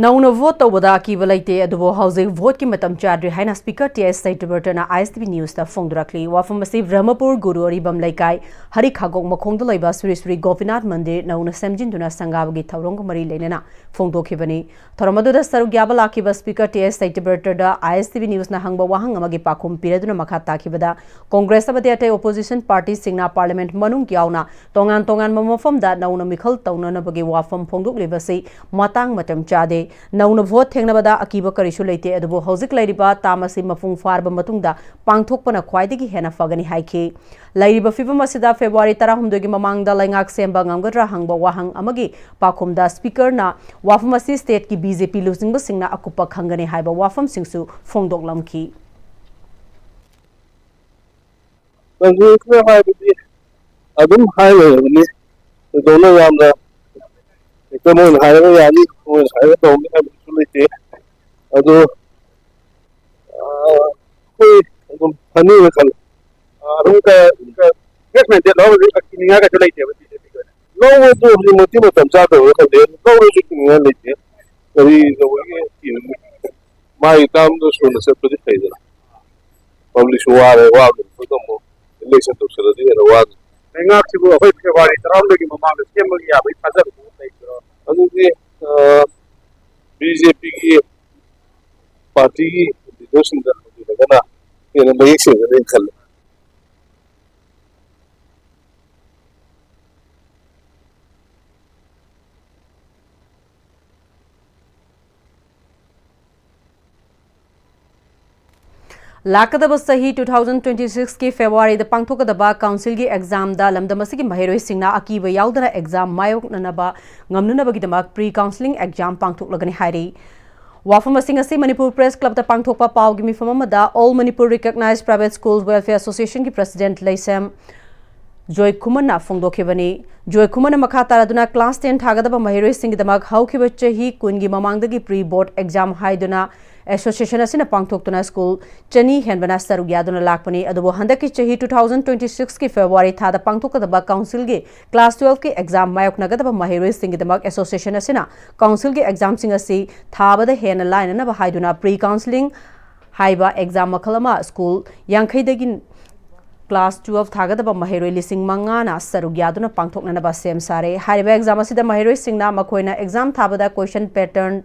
ꯅꯧꯅ ꯚꯣꯠ ꯇꯧꯕꯗ ꯑꯀꯤꯕ ꯂꯩꯇꯦ, ꯑꯗꯨꯕꯨ ꯍꯧꯖꯤꯛ ꯚꯣꯠꯀꯤ ꯃꯇꯝ ꯆꯥꯗ꯭ꯔꯤ ꯍꯥꯏꯅ ꯁ꯭ꯄꯤꯀꯔ ꯇꯤ ꯑꯦꯁ ꯁꯇ꯭ꯌꯕ꯭ꯔꯇꯅ ꯑꯥꯏ ꯑꯦꯁ ꯇꯤ ꯚꯤ ꯅ꯭ꯌꯨꯁꯇ ꯐꯣꯡꯗꯣꯔꯛꯂꯤ꯫ ꯋꯥꯐꯝ ꯑꯁꯤ ꯕ꯭ꯔꯍꯃꯄꯨꯔ ꯒꯨꯔꯨ ꯑꯔꯤꯕꯝ ꯂꯩꯀꯥꯏ ꯍꯔꯤꯈꯥꯒꯣꯛ ꯃꯈꯣꯡꯗ ꯂꯩꯕ ꯁ꯭ꯔꯤ ꯁ꯭ꯔꯤ ꯒꯣꯄꯤꯅꯥꯊ ꯃꯟꯗꯤꯔ ꯅꯧꯅ ꯁꯦꯝꯖꯤꯟꯗꯨꯅ ꯁꯪꯒꯥꯕꯒꯤ ꯊꯧꯔꯝꯒ ꯃꯔꯤ ꯂꯩꯅꯅ ꯐꯣꯡꯗꯣꯛꯈꯤꯕꯅꯤ꯫ ꯊꯧꯔꯝ ꯑꯗꯨꯗ ꯁꯔꯨꯛ ꯌꯥꯕ ꯂꯥꯛꯈꯤꯕ ꯁ꯭ꯄꯤꯀꯔ ꯇꯤ ꯑꯦꯁ ꯁꯇ꯭ꯌꯕ꯭ꯔꯇꯗ ꯑꯥꯏ ꯑꯦꯁ ꯇꯤ ꯚꯤ ꯅ꯭ꯌꯨꯁꯅ ꯍꯪꯕ ꯋꯥꯍꯪ ꯑꯃꯒꯤ ꯄꯥꯎꯈꯨꯝ ꯄꯤꯔꯗꯨꯅ ꯃꯈꯥ ꯇꯥꯈꯤꯕꯗ, ꯀꯣꯡꯒ꯭ꯔꯦꯁ ꯑꯃꯗꯤ ꯑꯇꯩ ꯑꯣꯄꯣꯖꯤꯁꯟ ꯄꯥꯔꯇꯤꯁꯤꯡꯅ ꯄꯥꯔꯂꯤꯌꯥꯃꯦꯟꯠ ꯃꯅꯨꯡ ꯌꯥꯎꯅ ꯇꯣꯉꯥꯟ ꯇꯣꯉꯥꯟꯕ ꯃꯐꯝꯗ ꯅꯧꯅ ꯃꯤꯈꯜ ꯇꯧꯅꯅꯕꯒꯤ ꯋꯥꯐꯝ ꯐꯣꯡꯗꯣꯛꯂꯤꯕꯁꯤ ꯃꯇꯥꯡ ꯃꯇꯝ ꯆꯥꯗꯦ꯫ ꯅꯧꯅ ꯚꯣꯠ ꯊꯦꯡꯅꯕꯗ ꯑꯀꯤꯕ ꯀꯔꯤꯁꯨ ꯂꯩꯇꯦ, ꯑꯗꯨꯕꯨ ꯍꯧꯖꯤꯛ ꯂꯩꯔꯤꯕ ꯇꯥꯝ ꯑꯁꯤ ꯃꯄꯨꯡ ꯐꯥꯔꯕ ꯃꯇꯨꯡꯗ ꯄꯥꯡꯊꯣꯛꯄꯅ ꯈ꯭ꯋꯥꯏꯗꯒꯤ ꯍꯦꯟꯅ ꯐꯒꯅꯤ ꯍꯥꯏꯈꯤ꯫ ꯂꯩꯔꯤꯕ ꯐꯤꯕꯝ ꯑꯁꯤꯗ ꯐꯦꯕ꯭ꯔꯨꯋꯥꯔꯤ ꯇꯔꯥꯍꯨꯝꯗꯣꯏꯒꯤ ꯃꯃꯥꯡꯗ ꯂꯩꯉꯥꯛ ꯁꯦꯝꯕ ꯉꯝꯒꯗ꯭ꯔꯥ ꯍꯪꯕ ꯋꯥꯍꯪ ꯑꯃꯒꯤ ꯄꯥꯎꯈꯨꯝꯗ ꯁ꯭ꯄꯤꯀꯔꯅ ꯋꯥꯐꯝ ꯑꯁꯤ ꯁ꯭ꯇꯦꯠꯀꯤ ꯕꯤ ꯖꯦ ꯄꯤ ꯂꯨꯆꯤꯡꯕꯁꯤꯡꯅ ꯑꯀꯨꯞꯄ ꯈꯪꯒꯅꯤ ꯍꯥꯏꯕ ꯋꯥꯐꯝꯁꯤꯡꯁꯨ ꯐꯣꯡꯗꯣꯛꯂꯝꯈꯤ꯫ ꯀꯪꯒ꯭ꯔꯦꯁꯅ ꯍꯥꯏꯕꯗꯤ ꯑꯗꯨꯝ ꯍꯥꯏꯔꯣꯏꯕꯅꯤ꯫ ꯀꯩꯗꯧꯅ ꯌꯥꯝꯅ ꯍꯦꯛꯇ ꯃꯣꯏꯅ ꯍꯥꯏꯔꯒ ꯌꯥꯅꯤ, ꯃꯣꯏꯅ ꯍꯥꯏꯔꯒ ꯇꯧꯅꯤ ꯍꯥꯏꯕꯁꯨ ꯂꯩꯇꯦ꯫ ꯑꯗꯨ, ꯑ, ꯑꯩꯈꯣꯏ ꯑꯗꯨꯝ ꯐꯅꯤꯅ ꯈꯜꯂꯤ꯫ ꯑ, ꯑꯗꯨꯝ ꯀ-, ꯀ-, ꯐ꯭ꯔꯦꯁ ꯃꯥꯏꯟꯗꯦꯗ ꯂꯧꯔꯒꯗꯤ ꯀꯤꯅꯤꯡꯉꯥꯏ ꯀꯩꯁꯨ ꯂꯩꯇꯦꯕ ꯕꯤ ꯖꯦ ꯄꯤꯒꯤ ꯑꯣꯏꯅ꯫ ꯂꯧꯕꯗꯨ ꯍꯧꯖꯤꯛꯃꯛꯇꯤ ꯃꯇꯝ ꯆꯥꯗꯕ꯭ꯔꯥ ꯈꯪꯗꯦ꯫ ꯂꯧꯔꯁꯨ ꯀꯤꯅꯤꯡꯉꯥꯏ ꯂꯩꯇꯦ꯫ ꯀꯔꯤ ꯇꯧꯕꯒꯤ ꯀꯤꯔꯨꯅꯤ? ꯃꯥꯒꯤ ꯇꯥꯝꯗꯣ ꯁꯨꯅ ꯆꯠꯄꯗꯤ ꯐꯩꯗꯅ꯫ ꯄꯕ꯭ꯂꯤꯛꯁꯨ ꯋꯥꯔꯦ, ꯋꯥꯕꯗꯨꯗ ꯑꯃꯨꯛ ꯏꯂꯦꯛꯁꯟ ꯇꯧꯁꯜꯂꯗꯤ ꯍꯦꯟꯅ ꯋꯥꯅꯤ꯫ ꯂꯩꯉꯥꯛꯁꯤꯕꯨ ꯑꯩꯈꯣꯏ ꯐꯦꯕ꯭ꯔꯨꯋꯥꯔꯤ ꯇꯔꯥꯍꯨꯝꯗꯣꯏꯒꯤ ꯃꯃꯥꯡꯗ ꯁꯦꯝꯕꯒꯤ ꯌꯥꯕꯒꯤ ꯊꯥꯖꯕ ꯂꯩꯕ꯭ꯔꯣ? ꯑꯗꯨꯗꯤ, ꯑ, ꯕꯤ ꯖꯦ ꯄꯤꯒꯤ ꯄꯥꯔꯇꯤꯒꯤ ꯂꯤꯗꯔꯁꯤꯡꯗ ꯍꯪꯕꯤꯔꯒꯅ ꯍꯦꯟꯅ ꯃꯌꯦꯛ ꯁꯦꯡꯒꯅꯤ ꯈꯜꯂꯤ꯫ ꯂꯥꯛꯀꯗꯕ ꯆꯍꯤ two thousand twenty six ꯀꯤ February ꯗ ꯄꯥꯡꯊꯣꯛꯀꯗꯕ council ꯒꯤ exam ꯗ ꯂꯝꯗꯝ ꯑꯁꯤꯒꯤ ꯃꯍꯩꯔꯣꯏꯁꯤꯡꯅ ꯑꯀꯤꯕ ꯌꯥꯎꯗꯅ exam ꯃꯥꯌꯣꯛꯅꯅꯕ ꯉꯝꯅꯅꯕꯒꯤꯗꯃꯛ pre counselling exam ꯄꯥꯡꯊꯣꯛꯂꯒꯅꯤ ꯍꯥꯏꯔꯤ꯫ ꯋꯥꯐꯝ ꯑꯁꯤꯡ ꯑꯁꯤ ꯃꯅꯤꯄꯨꯔ Press Club ꯇ ꯄꯥꯡꯊꯣꯛꯄ ꯄꯥꯎꯒꯤ ꯃꯤꯐꯝ ꯑꯃꯗ All Manipur Recognized Private Schools Welfare Association ꯒꯤ President ꯂꯩꯁꯦꯝ ꯖꯣꯏ ꯈꯨꯃꯟꯅ ꯐꯣꯡꯗꯣꯛꯈꯤꯕꯅꯤ꯫ ꯖꯣꯏ ꯈꯨꯃꯟꯅ ꯃꯈꯥ ꯇꯥꯔꯗꯨꯅ class ten ꯊꯥꯒꯗꯕ ꯃꯍꯩꯔꯣꯏꯁꯤꯡꯒꯤꯗꯃꯛ ꯍꯧꯈꯤꯕ ꯆꯍꯤ ꯀꯨꯟꯒꯤ ꯃꯃꯥꯡꯗꯒꯤ pre board exam ꯍꯥꯏꯗꯨꯅ association ꯑꯁꯤꯅ ꯄꯥꯡꯊꯣꯛꯇꯨꯅ school ꯆꯅꯤ ꯍꯦꯟꯕꯅ ꯁꯔꯨꯛ ꯌꯥꯗꯨꯅ ꯂꯥꯛꯄꯅꯤ꯫ ꯑꯗꯨꯕꯨ ꯍꯟꯗꯛꯀꯤ ꯆꯍꯤ two thousand twenty six ꯀꯤ February ꯊꯥꯗ ꯄꯥꯡꯊꯣꯛꯀꯗꯕ council ꯒꯤ class twelve ꯀꯤ exam ꯃꯥꯌꯣꯛꯅꯒꯗꯕ ꯃꯍꯩꯔꯣꯏꯁꯤꯡꯒꯤꯗꯃꯛ association ꯑꯁꯤꯅ council ꯒꯤ exam ꯁꯤꯡ ꯑꯁꯤ ꯊꯥꯕꯗ ꯍꯦꯟꯅ ꯂꯥꯏꯅꯅꯕ ꯍꯥꯏꯗꯨꯅ pre counselling ꯍꯥꯏꯕ exam ꯃꯈꯜ ꯑꯃ school ꯌꯥꯡꯈꯩꯗꯒꯤ class twelve ꯊꯥꯒꯗꯕ ꯃꯍꯩꯔꯣꯏ ꯂꯤꯁꯤꯡ ꯃꯉꯥꯅ ꯁꯔꯨꯛ ꯌꯥꯗꯨꯅ ꯄꯥꯡꯊꯣꯛꯅꯅꯕ ꯁꯦꯝ ꯁꯥꯔꯦ꯫ ꯍꯥꯏꯔꯤꯕ exam ꯑꯁꯤꯗ ꯃꯍꯩꯔꯣꯏꯁꯤꯡꯅ ꯃꯈꯣꯏꯅ exam ꯊꯥꯕꯗ question pattern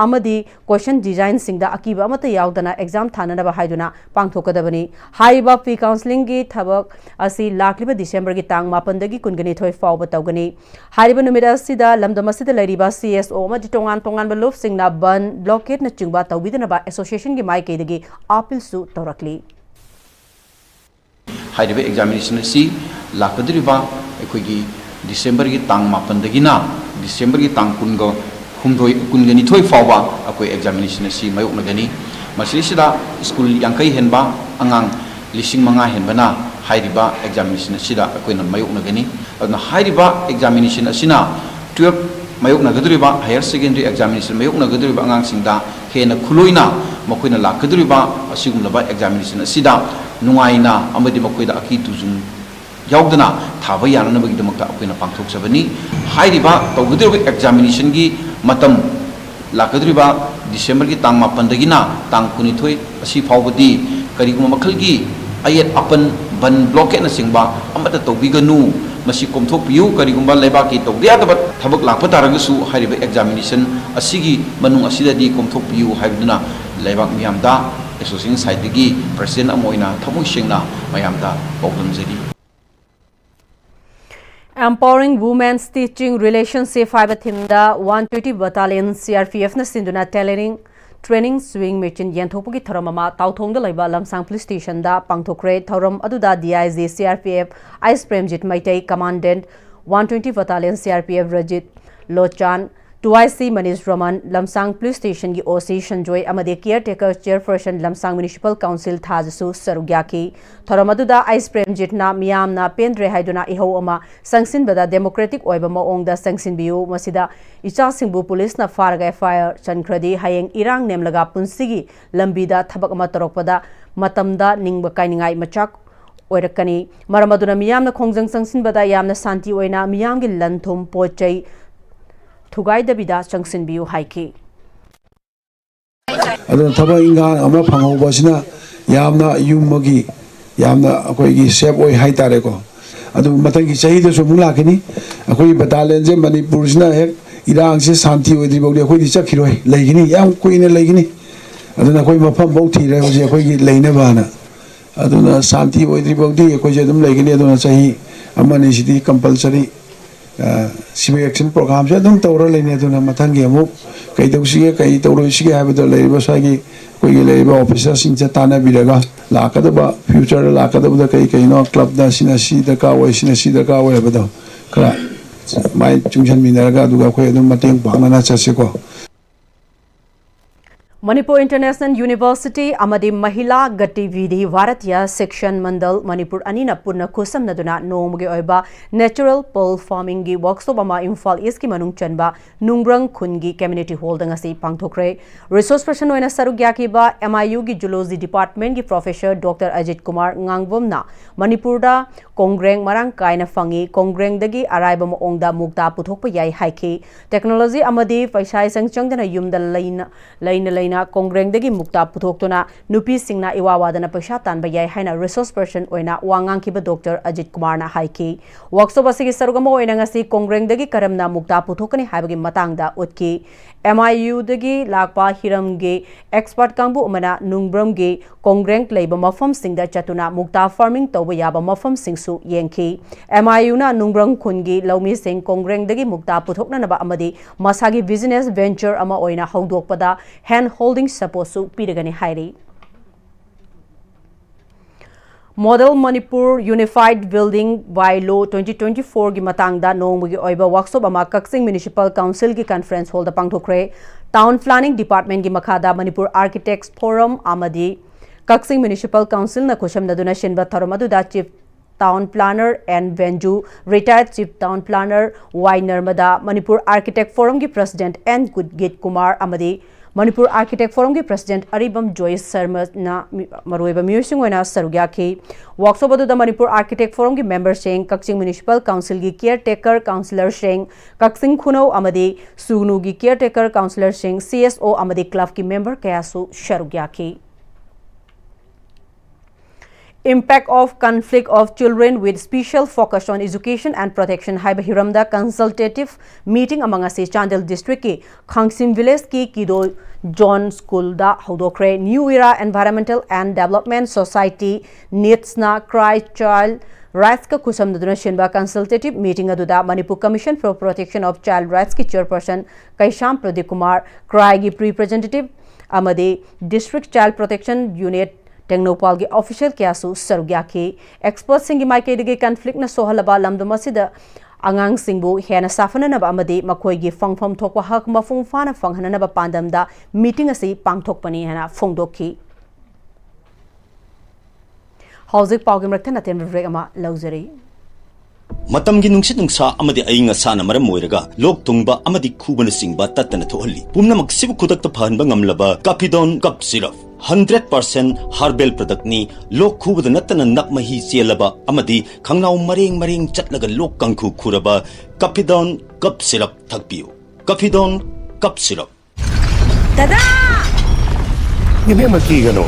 ꯑꯃꯗꯤ question design ꯁꯤꯡꯗ ꯑꯀꯤꯕ ꯑꯃꯠꯇ ꯌꯥꯎꯗꯅ exam ꯊꯥꯅꯅꯕ ꯍꯥꯏꯗꯨꯅ ꯄꯥꯡꯊꯣꯛꯀꯗꯕꯅꯤ꯫ ꯍꯥꯏꯔꯤꯕ pre counselling ꯒꯤ ꯊꯕꯛ ꯑꯁꯤ ꯂꯥꯛꯂꯤꯕ December ꯒꯤ ꯇꯥꯡ ꯃꯥꯄꯟꯗꯒꯤ ꯀꯨꯟꯒ ꯅꯤꯊꯣꯏ ꯐꯥꯎꯕ ꯇꯧꯒꯅꯤ꯫ ꯍꯥꯏꯔꯤꯕ ꯅꯨꯃꯤꯠ ꯑꯁꯤꯗ ꯂꯝꯗꯝ ꯑꯁꯤꯗ ꯂꯩꯔꯤꯕ C S O ꯑꯃꯗꯤ ꯇꯣꯉꯥꯟ ꯇꯣꯉꯥꯟꯕ ꯂꯨꯞꯁꯤꯡꯅ ꯕꯟ, blockade ꯅꯆꯤꯡꯕ ꯇꯧꯕꯤꯗꯅꯕ association ꯒꯤ ꯃꯥꯏꯀꯩꯗꯒꯤ appeal ꯁꯨ ꯇꯧꯔꯛꯂꯤ꯫ ꯍꯥꯏꯔꯤꯕ examination ꯑꯁꯤ ꯂꯥꯛꯀꯗꯧꯔꯤꯕ ꯑꯩꯈꯣꯏꯒꯤ December ꯒꯤ ꯇꯥꯡ ꯃꯥꯄꯟꯗꯒꯤꯅ December ꯒꯤ ꯇꯥꯡ ꯀꯨꯟꯒ ꯍꯨꯝꯗꯣꯏ, ꯀꯨꯟꯒ ꯅꯤꯊꯣꯏ ꯐꯥꯎꯕ ꯑꯩꯈꯣꯏ examination ꯑꯁꯤ ꯃꯥꯌꯣꯛꯅꯒꯅꯤ꯫ ꯃꯁꯤꯁꯤꯗ school ꯌꯥꯡꯈꯩ ꯍꯦꯟꯕ ꯑꯉꯥꯡ ꯂꯤꯁꯤꯡ ꯃꯉꯥ ꯍꯦꯟꯕꯅ ꯍꯥꯏꯔꯤꯕ examination ꯑꯁꯤꯗ ꯑꯩꯈꯣꯏꯅ ꯃꯥꯌꯣꯛꯅꯒꯅꯤ꯫ ꯑꯗꯨꯅ ꯍꯥꯏꯔꯤꯕ examination ꯑꯁꯤꯅ twelve ꯃꯥꯌꯣꯛꯅꯒꯗꯧꯔꯤꯕ higher secondary examination ꯃꯥꯌꯣꯛꯅꯒꯗꯧꯔꯤꯕ ꯑꯉꯥꯡꯁꯤꯡꯗ ꯍꯦꯟꯅ ꯈꯨꯂꯣꯏꯅ ꯃꯈꯣꯏꯅ ꯂꯥꯛꯀꯗꯧꯔꯤꯕ ꯑꯁꯤꯒꯨꯝꯂꯕ examination ꯑꯁꯤꯗ ꯅꯨꯡꯉꯥꯏꯅ ꯑꯃꯗꯤ ꯃꯈꯣꯏꯗ ꯑꯀꯤ ꯇꯨꯖꯨꯡ ꯌꯥꯎꯗꯅ ꯊꯥꯕ ꯌꯥꯅꯅꯕꯒꯤꯗꯃꯛꯇ ꯑꯩꯈꯣꯏꯅ ꯄꯥꯡꯊꯣꯛꯆꯕꯅꯤ꯫ ꯍꯥꯏꯔꯤꯕ ꯇꯧꯒꯗꯧꯔꯤꯕ examination ꯒꯤ ꯃꯇꯝ ꯂꯥꯛꯀꯗꯧꯔꯤꯕ December ꯒꯤ ꯇꯥꯡ ꯃꯥꯄꯟꯗꯒꯤꯅ ꯇꯥꯡ ꯀꯨꯟꯅꯤꯊꯣꯏ ꯑꯁꯤ ꯐꯥꯎꯕꯗꯤ ꯀꯔꯤꯒꯨꯝꯕ ꯃꯈꯜꯒꯤ ꯑꯌꯦꯠ ꯑꯄꯟ, ꯕꯟ, blockade ꯅꯆꯤꯡꯕ ꯑꯃꯠꯇ ꯇꯧꯕꯤꯒꯅꯨ꯫ ꯃꯁꯤ ꯀꯣꯝꯊꯣꯛꯄꯤꯌꯨ꯫ ꯀꯔꯤꯒꯨꯝꯕ ꯂꯩꯕꯥꯛꯀꯤ ꯇꯧꯗ ꯌꯥꯗꯕ ꯊꯕꯛ ꯂꯥꯛꯄ ꯇꯥꯔꯒꯁꯨ ꯍꯥꯏꯔꯤꯕ examination ꯑꯁꯤꯒꯤ ꯃꯅꯨꯡ ꯑꯁꯤꯗꯗꯤ ꯀꯣꯝꯊꯣꯛꯄꯤꯌꯨ ꯍꯥꯏꯕꯗꯨꯅ ꯂꯩꯕꯥꯛ ꯃꯤꯌꯥꯝꯗ association side ꯇꯒꯤ president ꯑꯃ ꯑꯣꯏꯅ ꯊꯃꯣꯏ ꯁꯦꯡꯅ ꯃꯌꯥꯝꯗ ꯄꯥꯎꯗꯝꯖꯔꯤ꯫ Empowering Women's Teaching Relationship ꯍꯥꯏꯕ theme ꯗ one twenty Battalion C R P F ꯅ ꯁꯤꯟꯗꯨꯅ tailoring training sewing machine ꯌꯦꯟꯊꯣꯛꯄꯒꯤ ꯊꯧꯔꯝ ꯑꯃ ꯇꯥꯎꯊꯣꯡꯗ ꯂꯩꯕ ꯂꯝꯁꯥꯡ police stationꯗ ꯄꯥꯡꯊꯣꯛꯈ꯭ꯔꯦ꯫ ꯊꯧꯔꯝ ꯑꯗꯨꯗ D I G C R P F H Premjit Meitei, Commandant one twenty Battalion C R P F Rajit Lochan, two I C Manish Raman, ꯂꯝꯁꯥꯡ police stationꯒꯤ O C ꯁꯟꯖꯣꯏ ꯑꯃꯗꯤ caretaker chairperson ꯂꯝꯁꯥꯡ Municipal Council ꯊꯥꯖꯁꯨ ꯁꯔꯨꯛ ꯌꯥꯈꯤ꯫ ꯊꯧꯔꯝ ꯑꯗꯨꯗ ꯑꯩꯆ ꯄ꯭ꯔꯦꯝꯖꯤꯠꯅ ꯃꯤꯌꯥꯝꯅ ꯄꯦꯟꯗ꯭ꯔꯦ ꯍꯥꯏꯗꯨꯅ ꯏꯍꯧ ꯑꯃ ꯆꯪꯁꯤꯟꯕꯗ democratic ꯑꯣꯏꯕ ꯃꯑꯣꯡꯗ ꯆꯪꯁꯤꯟꯕꯤꯌꯨ, ꯃꯁꯤꯗ ꯏꯆꯥꯁꯤꯡꯕꯨ policeꯅ ꯐꯥꯔꯒ F I R ꯆꯟꯈ꯭ꯔꯗꯤ ꯍꯌꯦꯡ ꯏꯔꯥꯡ ꯅꯦꯝꯂꯒ ꯄꯨꯟꯁꯤꯒꯤ ꯂꯝꯕꯤꯗ ꯊꯕꯛ ꯑꯃ ꯇꯧꯔꯛꯄꯗ ꯃꯇꯝꯗ ꯅꯤꯡꯕ ꯀꯥꯏꯅꯤꯡꯉꯥꯏ ꯃꯆꯥꯛ ꯑꯣꯏꯔꯛꯀꯅꯤ꯫ ꯃꯔꯝ ꯑꯗꯨꯅ ꯃꯤꯌꯥꯝꯅ ꯈꯣꯡꯖꯪ ꯆꯪꯁꯤꯟꯕꯗ ꯌꯥꯝꯅ ꯁꯥꯟꯇꯤ ꯑꯣꯏꯅ ꯃꯤꯌꯥꯝꯒꯤ ꯂꯟ ꯊꯨꯝ ꯄꯣꯠ ꯆꯩ ꯊꯨꯒꯥꯏꯗꯕꯤꯗ ꯆꯪꯁꯤꯟꯕꯤꯌꯨ ꯍꯥꯏꯈꯤ꯫ ꯑꯗꯨꯅ ꯊꯕꯛ ꯏꯪꯈꯥꯡ ꯑꯃ ꯐꯪꯍꯧꯕꯁꯤꯅ ꯌꯥꯝꯅ ꯌꯨꯝ ꯑꯃꯒꯤ ꯌꯥꯝꯅ ꯑꯩꯈꯣꯏꯒꯤ safe ꯑꯣꯏ ꯍꯥꯏꯇꯥꯔꯦꯀꯣ꯫ ꯑꯗꯨ ꯃꯊꯪꯒꯤ ꯆꯍꯤꯗꯁꯨ ꯑꯃꯨꯛ ꯂꯥꯛꯈꯤꯅꯤ꯫ ꯑꯩꯈꯣꯏꯒꯤ battalionꯁꯦ ꯃꯅꯤꯄꯨꯔꯁꯤꯅ ꯍꯦꯛ ꯏꯔꯥꯡꯁꯦ ꯁꯥꯟꯇꯤ ꯑꯣꯏꯗ꯭ꯔꯤ ꯐꯥꯎꯗꯤ ꯑꯩꯈꯣꯏꯗꯤ ꯆꯠꯈꯤꯔꯣꯏ, ꯂꯩꯒꯅꯤ, ꯌꯥꯝ ꯀꯨꯏꯅ ꯂꯩꯒꯅꯤ꯫ ꯑꯗꯨꯅ ꯑꯩꯈꯣꯏ ꯃꯐꯝ ꯐꯥꯎ ꯊꯤꯔꯦ ꯍꯧꯖꯤꯛ ꯑꯩꯈꯣꯏꯒꯤ ꯂꯩꯅꯕꯅ꯫ ꯑꯗꯨꯅ ꯁꯥꯟꯇꯤ ꯑꯣꯏꯗ꯭ꯔꯤ ꯐꯥꯎꯗꯤ ꯑꯩꯈꯣꯏꯁꯦ ꯑꯗꯨꯝ ꯂꯩꯒꯅꯤ꯫ ꯑꯗꯨꯅ ꯆꯍꯤ ꯑꯃ ꯑꯅꯤꯁꯤꯗꯤ compulsory civil action programꯁꯦ ꯑꯗꯨꯝ ꯇꯧꯔ ꯂꯩꯅꯤ꯫ ꯑꯗꯨꯅ ꯃꯊꯪꯒꯤ ꯑꯃꯨꯛ ꯀꯩꯗꯧꯁꯤꯒꯦ, ꯀꯩ ꯇꯧꯔꯣꯏꯁꯤꯒꯦ ꯍꯥꯏꯕꯗꯣ ꯂꯩꯔꯤꯕ ꯁ꯭ꯋꯥꯏꯒꯤ ꯑꯩꯈꯣꯏꯒꯤ ꯂꯩꯔꯤꯕ officerꯁꯤꯡꯁꯦ ꯇꯥꯟꯅꯕꯤꯔꯒ ꯂꯥꯛꯀꯗꯕ futureꯗ ꯂꯥꯛꯀꯗꯕꯗ ꯀꯩ ꯀꯩꯅꯣ clubꯇ ꯁꯤꯅ ꯁꯤ ꯗꯔꯀꯥꯔ ꯑꯣꯏ, ꯁꯤꯅ ꯁꯤ ꯗꯔꯀꯥꯔ ꯑꯣꯏ ꯍꯥꯏꯕꯗꯣ ꯈꯔ ꯃꯥꯏ ꯆꯨꯡꯁꯤꯟꯃꯤꯟꯅꯔꯒ ꯑꯗꯨꯒ ꯑꯩꯈꯣꯏ ꯑꯗꯨꯝ ꯃꯇꯦꯡ ꯄꯥꯡꯅꯅ ꯆꯠꯁꯤꯀꯣ꯫ Manipur International University ꯑꯃꯗꯤ ꯃꯍꯤꯂꯥ ꯒꯇꯤꯚꯤꯙꯤ ꯚꯥꯔꯇꯤꯌꯥ ꯁꯤꯛꯁꯟ ꯃꯟꯗꯜ ꯃꯅꯤꯄꯨꯔ ꯑꯅꯤꯅ ꯄꯨꯟꯅ ꯈꯨꯠꯁꯝꯅꯗꯨꯅ ꯅꯣꯡꯃꯒꯤ ꯑꯣꯏꯕ natural pearl farmingꯒꯤ workshop ꯑꯃ ꯏꯝꯐꯥꯜ ꯏꯁꯀꯤ ꯃꯅꯨꯡ ꯆꯟꯕ ꯅꯨꯡꯕ꯭ꯔꯪ ꯈꯨꯟꯒꯤ community hallꯗ ꯉꯁꯤ ꯄꯥꯡꯊꯣꯛꯈ꯭ꯔꯦ꯫ Resource person ꯑꯣꯏꯅ ꯁꯔꯨꯛ ꯌꯥꯈꯤꯕ M I Uꯒꯤ Zoology Departmentꯀꯤ professor Doctor Ajit Kumar ꯉꯥꯡꯕꯝꯅ ꯃꯅꯤꯄꯨꯔꯗ ꯀꯣꯡꯒ꯭ꯔꯦꯡ ꯃꯔꯥꯡ ꯀꯥꯏꯅ ꯐꯪꯏ, ꯀꯣꯡꯒ꯭ꯔꯦꯡꯗꯒꯤ ꯑꯔꯥꯏꯕ ꯃꯑꯣꯡꯗ ꯃꯨꯛꯇꯥ ꯄꯨꯊꯣꯛꯄ ꯌꯥꯏ ꯍꯥꯏꯈꯤ꯫ Technology ꯑꯃꯗꯤ ꯄꯩꯁꯥ ꯏꯆꯪ ꯆꯪꯗꯅ ꯌꯨꯝꯗ ꯂꯩꯅ ꯂꯩꯅ ꯂꯩꯅ ꯀꯣꯡꯒ꯭ꯔꯦꯡꯗꯒꯤ ꯃꯨꯛꯇꯥ ꯄꯨꯊꯣꯛꯇꯨꯅ ꯅꯨꯄꯤꯁꯤꯡꯅ ꯏꯋꯥ ꯋꯥꯗꯅ ꯄꯩꯁꯥ ꯇꯥꯟꯕ ꯌꯥꯏ ꯍꯥꯏꯅ resource person ꯑꯣꯏꯅ ꯋꯥ ꯉꯥꯡꯈꯤꯕ Doctor Ajit Kumarꯅ ꯍꯥꯏꯈꯤ꯫ Workshop ꯑꯁꯤꯒꯤ ꯁꯔꯨꯛ ꯑꯃ ꯑꯣꯏꯅ ꯉꯁꯤ ꯀꯣꯡꯒ꯭ꯔꯦꯡꯗꯒꯤ ꯀꯔꯝꯅ ꯃꯨꯛꯇꯥ ꯄꯨꯊꯣꯛꯀꯅꯤ ꯍꯥꯏꯕꯒꯤ ꯃꯇꯥꯡꯗ ꯎꯠꯈꯤ꯫ M I Uꯗꯒꯤ ꯂꯥꯛꯄ ꯍꯤꯔꯝꯒꯤ expert ꯀꯥꯡꯕꯨ ꯑꯃꯅ ꯅꯨꯡꯕ꯭ꯔꯝꯒꯤ ꯀꯣꯡꯒ꯭ꯔꯦꯡ ꯂꯩꯕ ꯃꯐꯝꯁꯤꯡꯗ ꯆꯠꯇꯨꯅ ꯃꯨꯛꯇꯥ farming ꯇꯧꯕ ꯌꯥꯕ ꯃꯐꯝꯁꯤꯡꯁꯨ ꯌꯦꯡꯈꯤ꯫ ꯑꯦꯝ ꯑꯥꯏ ꯌꯨꯅ ꯅꯨꯡꯒ꯭ꯔꯪ ꯈꯨꯟꯒꯤ ꯂꯧꯃꯤꯁꯤꯡ ꯀꯣꯡꯒ꯭ꯔꯦꯡꯗꯒꯤ ꯃꯨꯛꯇꯥ ꯄꯨꯊꯣꯛꯅꯅꯕ ꯑꯃꯗꯤ ꯃꯁꯥꯒꯤ business venture ꯑꯃ ꯑꯣꯏꯅ ꯍꯧꯗꯣꯛꯄꯗ hand holding supportꯁꯨ ꯄꯤꯔꯒꯅꯤ ꯍꯥꯏꯔꯤ꯫ Model Manipur Unified Building Bylaw twenty twenty-fourꯒꯤ ꯃꯇꯥꯡꯗ ꯅꯣꯡꯃꯒꯤ ꯑꯣꯏꯕ workshop ꯑꯃ ꯀꯛꯆꯤꯡ Municipal Councilꯒꯤ conference hallꯗ ꯄꯥꯡꯊꯣꯛꯈ꯭ꯔꯦ꯫ Town Planning Departmentꯀꯤ ꯃꯈꯥꯗ Manipur Architects Forum ꯑꯃꯗꯤ ꯀꯛꯆꯤꯡ Municipal Councilꯅ ꯈꯨꯠꯁꯝꯅꯗꯨꯅ ꯁꯤꯟꯕ ꯊꯧꯔꯝ ꯑꯗꯨꯗ Chief Town Planner N Venju, Retired Chief Town Planner Y Narmada, Manipur Architect Forumꯒꯤ President N Git Kumar ꯑꯃꯗꯤ Manipur Architect Forumꯒꯤ President ꯑꯔꯤꯕꯝ ꯖꯣꯏꯁ ꯁꯔꯃꯅ ꯃꯤ-, ꯃꯔꯨꯑꯣꯏꯕ ꯃꯤꯑꯣꯏꯁꯤꯡ ꯑꯣꯏꯅ ꯁꯔꯨꯛ ꯌꯥꯈꯤ꯫ Workshop ꯑꯗꯨꯗ Manipur Architect Forumꯒꯤ memberꯁꯤꯡ, ꯀꯛꯆꯤꯡ Municipal Councilꯒꯤ caretaker councillorꯁꯤꯡ, ꯀꯛꯆꯤꯡ ꯈꯨꯅꯧ ꯑꯃꯗꯤ ꯁꯨꯒꯅꯨꯒꯤ caretaker councillorꯁꯤꯡ, C S O ꯑꯃꯗꯤ clubꯀꯤ member ꯀꯌꯥꯁꯨ ꯁꯔꯨꯛ ꯌꯥꯈꯤ꯫ Impact of Conflict of Children with Special Focus on Education and Protection ꯍꯥꯏꯕ ꯍꯤꯔꯝꯗ consultative meeting ꯑꯃ ꯉꯁꯤ ꯆꯥꯟꯗꯦꯜ districtꯀꯤ ꯈꯥꯡꯁꯤꯝ villageꯀꯤ ꯀꯤꯗꯣ ꯖꯣꯟ ꯁ꯭ꯀꯨꯜꯗ ꯍꯧꯗꯣꯛꯈ꯭ꯔꯦ꯫ New Era Environmental and Development Society, NEEDSꯅ Cry Child Rightsꯀ ꯈꯨꯠꯁꯝꯅꯗꯨꯅ ꯁꯤꯟꯕ consultative meeting ꯑꯗꯨꯗ Manipur Commission for Protection of Child Rightsꯀꯤ chairperson Keisham Pradeep Kumar, Cryꯒꯤ representative ꯑꯃꯗꯤ District Child Protection Unit ꯇꯦꯡꯅꯧꯄꯥꯜꯒꯤ official ꯀꯌꯥꯁꯨ ꯁꯔꯨꯛ ꯌꯥꯈꯤ꯫ Expertꯁꯤꯡꯒꯤ ꯃꯥꯏꯀꯩꯗꯒꯤ conflictꯅ ꯁꯣꯛꯍꯜꯂꯕ ꯂꯝꯗꯝ ꯑꯁꯤꯗ ꯑꯉꯥꯡꯁꯤꯡꯕꯨ ꯍꯦꯟꯅ ꯁꯥꯐꯅꯅꯕ ꯑꯃꯗꯤ ꯃꯈꯣꯏꯒꯤ ꯐꯪꯐꯝ ꯊꯣꯛꯄ ꯍꯛ ꯃꯄꯨꯡ ꯐꯥꯅ ꯐꯪꯍꯟꯅꯅꯕ ꯄꯥꯟꯗꯝꯗ meeting ꯑꯁꯤ ꯄꯥꯡꯊꯣꯛꯄꯅꯤ ꯍꯥꯏꯅ ꯐꯣꯡꯗꯣꯛꯈꯤ꯫ ꯍꯧꯖꯤꯛ ꯄꯥꯎꯒꯤ ꯃꯔꯛꯇ ꯑꯇꯦꯟꯕ break ꯑꯃ ꯂꯧꯖꯔꯤ꯫ ꯃꯇꯝꯒꯤ ꯅꯨꯡꯁꯤꯠ ꯅꯨꯡꯁꯥ ꯑꯃꯗꯤ ꯑꯏꯪ ꯑꯁꯥꯅ ꯃꯔꯝ ꯑꯣꯏꯔꯒ ꯂꯣꯛ ꯊꯨꯡꯕ ꯑꯃꯗꯤ ꯈꯨꯕꯅꯆꯤꯡꯕ ꯇꯠꯇꯅ ꯊꯣꯛꯍꯜꯂꯤ꯫ ꯄꯨꯝꯅꯃꯛꯁꯤꯕꯨ ꯈꯨꯗꯛꯇ ꯐꯍꯟꯕ ꯉꯝꯂꯕ Caphidone Cough Syrup, hundred percent herbal productꯅꯤ꯫ ꯂꯣꯛ ꯈꯨꯕꯗ ꯅꯠꯇꯅ ꯅꯞ ꯃꯍꯤ ꯆꯦꯜꯂꯕ ꯑꯃꯗꯤ ꯈꯪꯅꯥꯎ ꯃꯔꯦꯡ ꯃꯔꯦꯡ ꯆꯠꯂꯒ ꯂꯣꯛ ꯀꯥꯡꯈꯨ ꯈꯨꯔꯕ Caphidone Cough Syrup ꯊꯛꯄꯤꯌꯨ꯫ Caphidone Cough Syrup꯫ ꯗꯗꯥ! ꯏꯕꯦꯝꯃ, ꯀꯤꯒꯅꯨ꯫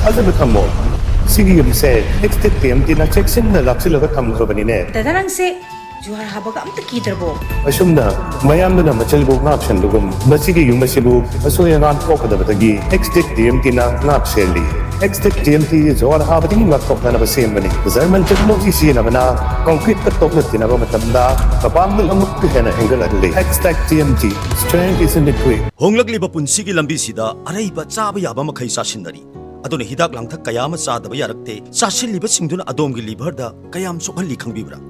ꯊꯥꯖꯕ ꯊꯝꯃꯣ꯫ ꯁꯤꯒꯤ ꯌꯨꯝꯁꯦ Extinct P M Tꯅ ꯆꯦꯛꯁꯤꯟꯅ ꯂꯥꯛꯁꯤꯜꯂꯒ ꯊꯝꯈ꯭ꯔꯕꯅꯤꯅꯦ꯫ ꯗꯗꯥ, ꯅꯪꯁꯦ ꯖꯨꯍꯥꯔ ꯍꯥꯕꯒ ꯑꯝꯇ ꯀꯤꯗ꯭ꯔꯕꯣ? ꯑꯁꯨꯝꯅ ꯃꯌꯥꯝꯗꯨꯅ ꯃꯆꯜꯕꯨ ꯉꯥꯛ ꯁꯦꯟꯕꯒꯨꯝ ꯃꯁꯤꯒꯤ ꯌꯨꯝ ꯑꯁꯤꯕꯨ ꯑꯁꯣꯏ ꯑꯉꯥꯝ ꯊꯣꯛꯀꯗꯕꯗꯒꯤ Extinct P M Tꯅ ꯉꯥꯛ ꯁꯦꯜꯂꯤ꯫ X-Tech T M T Jawan ꯍꯥꯕꯗꯒꯤ ꯉꯥꯛꯊꯣꯛꯅꯅꯕ ꯁꯦꯝꯕꯅꯤ꯫ German technology ꯁꯤꯖꯤꯟꯅꯕꯅ concrete ꯀ ꯇꯣꯛꯅ ꯇꯤꯟꯅꯕ ꯃꯇꯝꯗ ꯃꯄꯥꯡꯒꯜ ꯑꯃꯨꯛꯀ ꯍꯦꯟꯅ ꯍꯦꯟꯒꯠꯍꯜꯂꯤ꯫ X-Tech T M T, strength is in the grip. ꯍꯣꯡꯂꯛꯂꯤꯕ ꯄꯨꯟꯁꯤꯒꯤ ꯂꯝꯕꯤꯁꯤꯗ ꯑꯔꯩꯕ ꯆꯥꯕ ꯌꯥꯕ ꯃꯈꯩ ꯆꯥꯁꯤꯟꯅꯔꯤ꯫ ꯑꯗꯨꯅ ꯍꯤꯗꯥꯛ ꯂꯥꯡꯊꯛ ꯀꯌꯥ ꯑꯃ ꯆꯥꯗꯕ ꯌꯥꯔꯛꯇꯦ꯫ ꯆꯥꯁꯤꯜꯂꯤꯕꯁꯤꯡꯗꯨꯅ ꯑꯗꯣꯝꯒꯤ liver ꯗ ꯀꯌꯥꯝ ꯁꯣꯛꯍꯜꯂꯤ ꯈꯪꯕꯤꯕ꯭ꯔꯥ?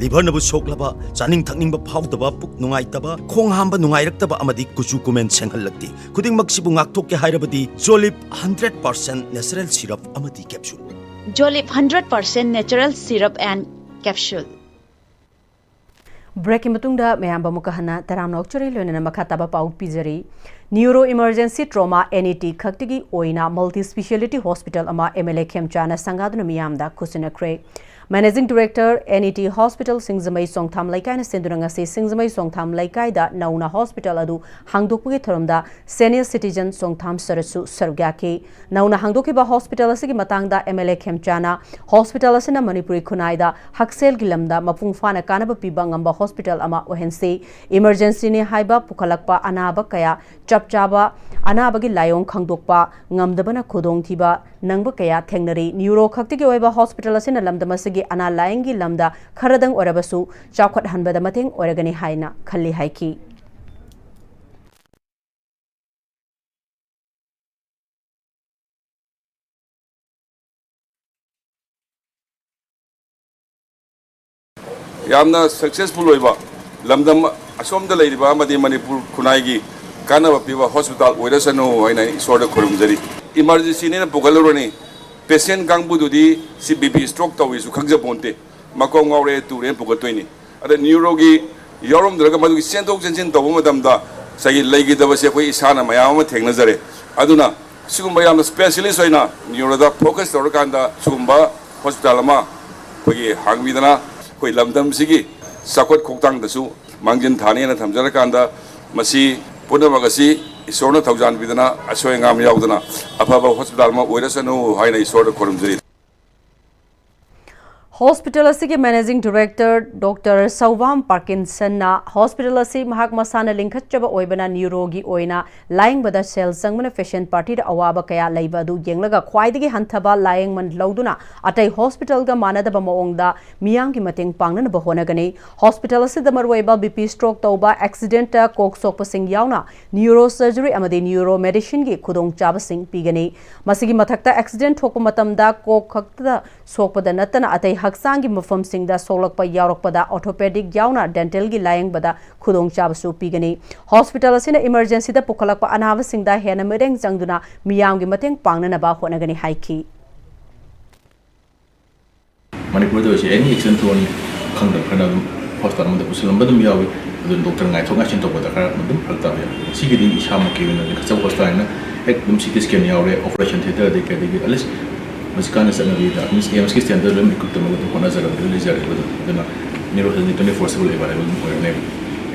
Liver ꯅꯕꯨ ꯁꯣꯛꯂꯕ, ꯆꯥꯅꯤꯡ ꯊꯛꯅꯤꯡꯕ ꯐꯥꯎꯗꯕ, ꯄꯨꯛ ꯅꯨꯡꯉꯥꯏꯇꯕ, ꯈꯣꯡ ꯍꯥꯝꯕ ꯅꯨꯡꯉꯥꯏꯔꯛꯇꯕ ꯑꯃꯗꯤ ꯀꯨꯆꯨ ꯀꯨꯃꯦꯟ ꯁꯦꯡꯍꯜꯂꯛꯇꯦ꯫ ꯈꯨꯗꯤꯡꯃꯛꯁꯤꯕꯨ ꯉꯥꯛꯊꯣꯛꯀꯦ ꯍꯥꯏꯔꯕꯗꯤ Jolib hundred percent natural syrup ꯑꯃꯗꯤ capsule꯫ Jolib hundred percent natural syrup and capsule꯫ Break ꯀꯤ ꯃꯇꯨꯡꯗ ꯃꯌꯥꯝꯕ ꯑꯃꯨꯛꯀ ꯍꯟꯅ ꯇꯔꯥꯝꯅ ꯑꯣꯛꯆꯔꯤ, ꯂꯣꯏꯅꯅ ꯃꯈꯥ ꯇꯥꯕ ꯄꯥꯎ ꯄꯤꯖꯔꯤ꯫ Neuro Emergency Trauma N E T ꯈꯛꯇꯒꯤ ꯑꯣꯏꯅ multi speciality hospital ꯑꯃ M L A ꯈꯦꯝꯆꯥꯅ ꯁꯪꯒꯥꯗꯨꯅ ꯃꯤꯌꯥꯝꯗ ꯈꯨꯠꯁꯤꯟꯅꯈ꯭ꯔꯦ꯫ Managing Director N E T Hospital ꯁꯤꯡꯖꯃꯩ ꯆꯣꯡꯊꯥꯝ ꯂꯩꯀꯥꯏꯅ ꯁꯤꯟꯗꯨꯅ ꯉꯁꯤ ꯁꯤꯡꯖꯃꯩ ꯆꯣꯡꯊꯥꯝ ꯂꯩꯀꯥꯏꯗ ꯅꯧꯅ hospital ꯑꯗꯨ ꯍꯥꯡꯗꯣꯛꯄꯒꯤ ꯊꯧꯔꯝꯗ senior citizen ꯆꯣꯡꯊꯥꯝ ꯁꯔꯠꯁꯨ ꯁꯔꯨꯛ ꯌꯥꯈꯤ꯫ ꯅꯧꯅ ꯍꯥꯡꯗꯣꯛꯈꯤꯕ hospital ꯑꯁꯤꯒꯤ ꯃꯇꯥꯡꯗ M L A ꯈꯦꯝꯆꯥꯅ, hospital ꯑꯁꯤꯅ ꯃꯅꯤꯄꯨꯔꯤ ꯈꯨꯟꯅꯥꯏꯗ ꯍꯛꯁꯦꯜꯒꯤ ꯂꯝꯗ ꯃꯄꯨꯡ ꯐꯥꯅ ꯀꯥꯟꯅꯕ ꯄꯤꯕ ꯉꯝꯕ hospital ꯑꯃ ꯑꯣꯏꯍꯟꯁꯤ꯫ Emergency ꯅꯤ ꯍꯥꯏꯕ ꯄꯨꯈꯠꯂꯛꯄ ꯑꯅꯥꯕ ꯀꯌꯥ ꯆꯞ ꯆꯥꯕ ꯑꯅꯥꯕꯒꯤ ꯂꯥꯏꯑꯣꯡ ꯈꯪꯗꯣꯛꯄ ꯉꯝꯗꯕꯅ ꯈꯨꯗꯣꯡꯊꯤꯕ ꯅꯪꯕ ꯀꯌꯥ ꯊꯦꯡꯅꯔꯤ꯫ Neuro ꯈꯛꯇꯒꯤ ꯑꯣꯏꯕ hospital ꯑꯁꯤꯅ ꯂꯝꯗꯝ ꯑꯁꯤꯒꯤ ꯑꯅꯥ ꯂꯥꯏꯌꯦꯡꯒꯤ ꯂꯝꯗ ꯈꯔꯗꯪ ꯑꯣꯏꯔꯕꯁꯨ ꯆꯥꯎꯈꯠꯍꯟꯕꯗ ꯃꯇꯦꯡ ꯑꯣꯏꯔꯒꯅꯤ ꯍꯥꯏꯅ ꯈꯜꯂꯤ ꯍꯥꯏꯈꯤ꯫ ꯌꯥꯝꯅ successful ꯑꯣꯏꯕ, ꯂꯝꯗꯝ ꯑꯁꯣꯝꯗ ꯂꯩꯔꯤꯕ ꯑꯃꯗꯤ ꯃꯅꯤꯄꯨꯔ ꯈꯨꯟꯅꯥꯏꯒꯤ ꯀꯥꯟꯅꯕ ꯄꯤꯕ hospital ꯑꯣꯏꯔꯁꯅꯨ ꯍꯥꯏꯅ ꯑꯩ ꯏꯁꯣꯔꯗ ꯈꯨꯔꯨꯝꯖꯔꯤ꯫ Emergency ꯅꯦꯅ ꯄꯨꯈꯠꯂꯨꯔꯅꯤ, patient ꯀꯥꯡꯕꯨꯗꯨꯗꯤ ꯁꯤ B P stroke ꯇꯧꯏꯁꯨ ꯈꯪꯖꯄꯣꯟꯇꯦ, ꯃꯀꯣꯛ ꯉꯥꯎꯔꯦ ꯇꯨꯔꯦꯅ ꯄꯨꯈꯠꯇꯣꯏꯅꯤ꯫ ꯑꯗ neuroꯒꯤ ꯌꯥꯎꯔꯝꯗ꯭ꯔꯒ ꯃꯗꯨꯒꯤ ꯆꯦꯟꯊꯣꯛ ꯆꯦꯟꯁꯤꯟ ꯇꯧꯕ ꯃꯇꯝꯗ ꯉꯁꯥꯏꯒꯤ ꯂꯩꯈꯤꯗꯕꯁꯦ ꯑꯩꯈꯣꯏ ꯏꯁꯥꯅ ꯃꯌꯥꯝ ꯑꯃ ꯊꯦꯡꯅꯖꯔꯦ꯫ ꯑꯗꯨꯅ ꯁꯤꯒꯨꯝꯕ ꯌꯥꯝꯅ specialist ꯑꯣꯏꯅ neuroꯗ focus ꯇꯧꯔꯀꯥꯟꯗ ꯁꯤꯒꯨꯝꯕ hospital ꯑꯃ ꯑꯩꯈꯣꯏꯒꯤ ꯍꯥꯡꯕꯤꯗꯅ ꯑꯩꯈꯣꯏ ꯂꯝꯗꯝꯁꯤꯒꯤ ꯆꯥꯎꯈꯠ ꯈꯣꯡꯊꯥꯡꯗꯁꯨ ꯃꯥꯡꯖꯤꯟ ꯊꯥꯅꯤꯅ ꯊꯝꯖꯔꯀꯥꯟꯗ, ꯃꯁꯤ ꯄꯨꯝꯅꯃꯛ ꯑꯁꯤ ꯏꯁꯣꯔꯅ ꯊꯧꯖꯥꯟꯕꯤꯗꯅ ꯑꯁꯣꯏ ꯑꯉꯥꯝ ꯌꯥꯎꯗꯅ ꯑꯐꯕ hospital ꯑꯃ ꯑꯣꯏꯔꯁꯅꯨ ꯍꯥꯏꯅ ꯏꯁꯣꯔꯗ ꯈꯨꯔꯨꯝꯖꯔꯤ꯫ ꯍꯣꯁꯄꯤꯇꯥꯜ ꯑꯁꯤꯒꯤ ꯃꯦꯅꯦꯖꯤꯡ ꯗꯤꯔꯦꯛꯇꯔ ꯗꯣꯛꯇꯔ ꯁꯧꯕꯥꯝ ꯄꯥꯔꯀꯤꯟꯁꯟꯅ ꯍꯣꯁꯄꯤꯇꯥꯜ ꯑꯁꯤ ꯃꯍꯥꯛ ꯃꯁꯥꯅ ꯂꯤꯡꯈꯠꯆꯕ ꯑꯣꯏꯕꯅ ꯅ꯭ꯌꯨꯔꯣꯒꯤ ꯑꯣꯏꯅ ꯂꯥꯌꯦꯡꯕꯗ ꯁꯦꯜ ꯆꯪꯕꯅ ꯄꯦꯁꯦꯟꯠ ꯄꯥꯔꯇꯤꯗ ꯑꯋꯥꯕ ꯀꯌꯥ ꯂꯩꯕ ꯑꯗꯨ ꯌꯦꯡꯂꯒ ꯈ꯭ꯋꯥꯏꯗꯒꯤ ꯍꯟꯊꯕ ꯂꯥꯌꯦꯡꯃꯟ ꯂꯧꯗꯨꯅ ꯑꯇꯩ ꯍꯣꯁꯄꯤꯇꯥꯜꯒ ꯃꯥꯟꯅꯗꯕ ꯃꯑꯣꯡꯗ ꯃꯤꯌꯥꯝꯒꯤ ꯃꯇꯦꯡ ꯄꯥꯡꯅꯅꯕ ꯍꯣꯠꯅꯒꯅꯤ꯫ ꯍꯣꯁꯄꯤꯇꯥꯜ ꯑꯁꯤꯗ ꯃꯔꯨꯑꯣꯏꯕ BP stroke ꯇꯧꯕ, accidentꯇ ꯀꯣꯛ ꯁꯣꯛꯄꯁꯤꯡ ꯌꯥꯎꯅ neurosurgery ꯑꯃꯗꯤ neuromedicineꯒꯤ ꯈꯨꯗꯣꯡꯆꯥꯕꯁꯤꯡ ꯄꯤꯒꯅꯤ꯫ ꯃꯁꯤꯒꯤ ꯃꯊꯛꯇ accident ꯊꯣꯛꯄ ꯃꯇꯝꯗ ꯀꯣꯛ ꯈꯛꯇ ꯁꯣꯛꯄꯗ ꯅꯠꯇꯅ ꯑꯇꯩ ꯍꯛꯆꯥꯡꯒꯤ ꯃꯐꯝꯁꯤꯡꯗ ꯁꯣꯛꯂꯛꯄ ꯌꯥꯎꯔꯛꯄꯗ orthopedic ꯌꯥꯎꯅ dentalꯒꯤ ꯂꯥꯌꯦꯡꯕꯗ ꯈꯨꯗꯣꯡꯆꯥꯕꯁꯨ ꯄꯤꯒꯅꯤ꯫ ꯍꯣꯁꯄꯤꯇꯥꯜ ꯑꯁꯤꯅ emergencyꯗ ꯄꯨꯈꯠꯂꯛꯄ ꯑꯅꯥꯕꯁꯤꯡꯗ ꯍꯦꯟꯅ ꯃꯤꯠꯌꯦꯡ ꯆꯪꯗꯨꯅ ꯃꯤꯌꯥꯝꯒꯤ ꯃꯇꯦꯡ ꯄꯥꯡꯅꯅꯕ ꯍꯣꯠꯅꯒꯅꯤ ꯍꯥꯏꯈꯤ꯫ ꯃꯅꯤꯄꯨꯔꯗ ꯑꯣꯏꯔꯁꯨ any accident ꯊꯣꯛꯑꯅꯤ ꯈꯪꯗꯕ ꯈꯔꯅ ꯑꯗꯨꯝ ꯍꯣꯁꯄꯤꯇꯥꯜ ꯑꯃꯗ ꯄꯨꯁꯤꯜꯂꯝꯕ ꯑꯗꯨꯝ ꯌꯥꯎꯏ꯫ ꯑꯗꯨꯅ ꯗꯣꯛꯇꯔ ꯉꯥꯏꯊꯣꯛ ꯉꯥꯏꯁꯤꯟ ꯇꯧꯕꯗ ꯈꯔ ꯑꯗꯨꯝ ꯐꯔꯛ ꯇꯥꯕ ꯌꯥꯎꯏ꯫ ꯁꯤꯒꯤꯗꯤ ꯏꯁꯥꯃꯛꯀꯤ ꯑꯣꯏꯅ ꯂꯤꯡꯈꯠꯆꯕ ꯍꯣꯁꯄꯤꯇꯥꯜꯅꯤꯅ ꯍꯦꯛ ꯑꯗꯨꯝ CT scan ꯌꯥꯎꯔꯦ, operation theatreꯗꯒꯤ ꯀꯩꯗꯒꯤ at least ꯍꯧꯖꯤꯛꯀꯥꯟꯒꯤ ꯆꯠꯅꯕꯤꯗ means AIIMSꯀꯤ standard ꯂꯣꯏꯅ equip ꯇꯧꯅꯕ ꯑꯗꯨꯝ ꯍꯣꯠꯅꯖꯔꯕꯅꯤ, ꯂꯩꯖꯔꯦꯕ ꯑꯗꯨꯝ꯫ ꯑꯗꯨꯅ neurosurgery twenty four seven available ꯑꯗꯨꯝ ꯑꯣꯏꯔꯅꯦꯕ꯫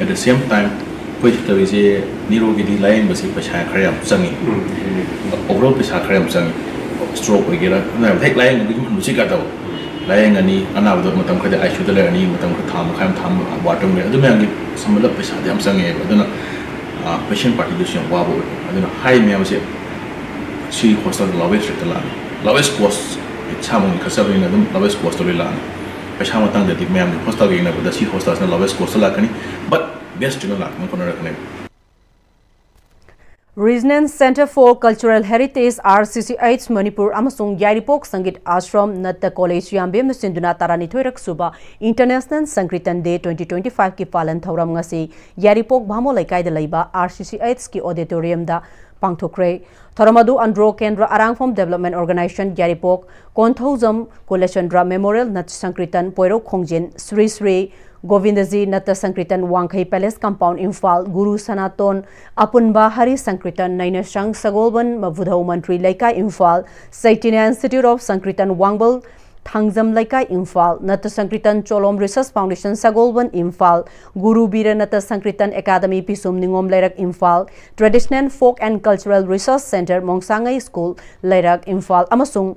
At the same time ꯑꯩꯈꯣꯏ ꯇꯧꯔꯤꯁꯦ neuroꯒꯤꯗꯤ ꯂꯥꯌꯦꯡꯕꯁꯦ ꯄꯩꯁꯥ ꯈꯔ ꯌꯥꯝ ꯆꯪꯉꯤ꯫ Overall ꯄꯩꯁꯥ ꯈꯔ ꯌꯥꯝ ꯆꯪꯉꯤ꯫ Stroke ꯑꯣꯏꯒꯦꯔꯥ, ꯁꯝꯅ ꯍꯥꯏꯔꯕꯗ ꯍꯦꯛ ꯂꯥꯌꯦꯡꯕꯗꯒꯤ ꯑꯗꯨꯝ ꯍꯟꯕꯁꯨ ꯀꯥꯗꯕ꯫ ꯂꯥꯌꯦꯡꯉꯅꯤ, ꯑꯅꯥꯕꯗꯣ ꯃꯇꯝ ꯈꯔꯗꯤ ICUꯗ ꯂꯩꯔꯅꯤ, ꯃꯇꯝ ꯈꯔ ꯊꯥ ꯃꯈꯥꯏ ꯑꯃ, ꯊꯥ ꯑꯃ wardꯔꯣꯝ ꯂꯩ, ꯑꯗꯨ ꯃꯌꯥꯝꯒꯤ ꯁꯝꯕꯗ ꯄꯩꯁꯥꯗꯤ ꯌꯥꯝ ꯆꯪꯉꯦꯕ꯫ ꯑꯗꯨꯅ patient partyꯗꯁꯨ ꯌꯥꯝ ꯋꯥꯕ ꯑꯣꯏꯕ꯫ ꯑꯗꯨꯅ ꯍꯥꯏꯔꯤꯕ ꯃꯌꯥꯝꯁꯦ ꯁꯤ ꯍꯣꯁꯄꯤꯇꯥꯜꯗ lowest rateꯇ ꯂꯥꯛꯑꯅꯤ꯫ Lowest cost, ꯏꯁꯥꯃꯛꯅ ꯈꯠꯆꯕꯅꯤꯅ ꯑꯗꯨꯝ lowest costꯇ ꯂꯣꯏ ꯂꯥꯛꯑꯅꯤ꯫ ꯄꯩꯁꯥ ꯃꯇꯥꯡꯗꯗꯤ ꯃꯌꯥꯝꯒꯤ ꯍꯣꯁꯄꯤꯇꯥꯜꯒ ꯌꯦꯡꯅꯕꯗ ꯁꯤ ꯍꯣꯁꯄꯤꯇꯥꯜꯁꯤꯅ lowest costꯇ ꯂꯥꯛꯀꯅꯤ, but best treatment ꯂꯥꯛꯅꯕ ꯍꯣꯠꯅꯔꯛꯀꯅꯦꯕ꯫ Regional Centre for Cultural Heritage, RCCH, Manipur ꯑꯃꯁꯨꯡ ꯌꯥꯏꯔꯤꯄꯣꯛ ꯁꯪꯒꯤꯠ ꯑꯥꯁ꯭ꯔꯝ ꯅꯠꯇ ꯀꯣꯂꯦꯖ ꯌꯥꯝꯕꯦꯝꯅ ꯁꯤꯟꯗꯨꯅ ꯇꯔꯥꯅꯤꯊꯣꯏꯔꯛ ꯁꯨꯕ International Sankirtan Day twenty twenty fiveꯀꯤ ꯄꯥꯂꯟ ꯊꯧꯔꯝ ꯉꯁꯤ ꯌꯥꯏꯔꯤꯄꯣꯛ ꯚꯥꯃꯣ ꯂꯩꯀꯥꯏꯗ ꯂꯩꯕ RCCHꯀꯤ auditoriumꯗ ꯄꯥꯡꯊꯣꯛꯈ꯭ꯔꯦ꯫ ꯊꯧꯔꯝ ꯑꯗꯨ ꯑꯟꯗ꯭ꯔꯣ ꯀꯦꯟꯗ꯭ꯔ ꯑꯔꯥꯡꯐꯝ Development Organisation ꯌꯥꯏꯔꯤꯄꯣꯛ, Konthoujam ꯀꯨꯂꯆꯟꯗ꯭ꯔ Memorial Natya Sankirtan ꯄꯣꯏꯔꯧ ꯈꯣꯡꯖꯤꯟ, Shri Shri Govindaji ꯅꯠꯇ ꯁꯪꯀ꯭ꯔꯤꯇꯟ ꯋꯥꯡꯈꯩ ꯄꯦꯂꯦꯁ ꯀꯝꯄꯥꯎꯟ ꯏꯝꯐꯥꯜ, ꯒꯨꯔꯨ ꯁꯅꯥꯇꯣꯟ ꯑꯄꯨꯟꯕ ꯍꯔꯤ ꯁꯪꯀ꯭ꯔꯤꯇꯟ ꯅꯩꯅꯁꯪ ꯁꯒꯣꯜꯕꯟ ꯃꯕꯨꯙꯧ ꯃꯟꯇ꯭ꯔꯤ ꯂꯩꯀꯥꯏ Imphal, ꯆꯩꯇꯤꯅ꯭ꯌ Institute of Sankirtan ꯋꯥꯡꯕꯜ Thangjam ꯂꯩꯀꯥꯏ ꯏꯝꯐꯥꯜ, ꯅꯠꯇ ꯁꯪꯀ꯭ꯔꯤꯇꯟ ꯆꯣꯂꯣꯝ Research Foundation ꯁꯒꯣꯜꯕꯟ ꯏꯝꯐꯥꯜ, ꯒꯨꯔꯨ ꯕꯤꯔ ꯅꯠꯇ ꯁꯪꯀ꯭ꯔꯤꯇꯟ ꯑꯦꯀꯥꯗꯃꯤ ꯄꯤꯁꯨꯝ ꯅꯤꯉꯣꯝ Leirak Imphal, Traditional Folk and Cultural Resource Centre Mongsangei school Leirak Imphal ꯑꯃꯁꯨꯡ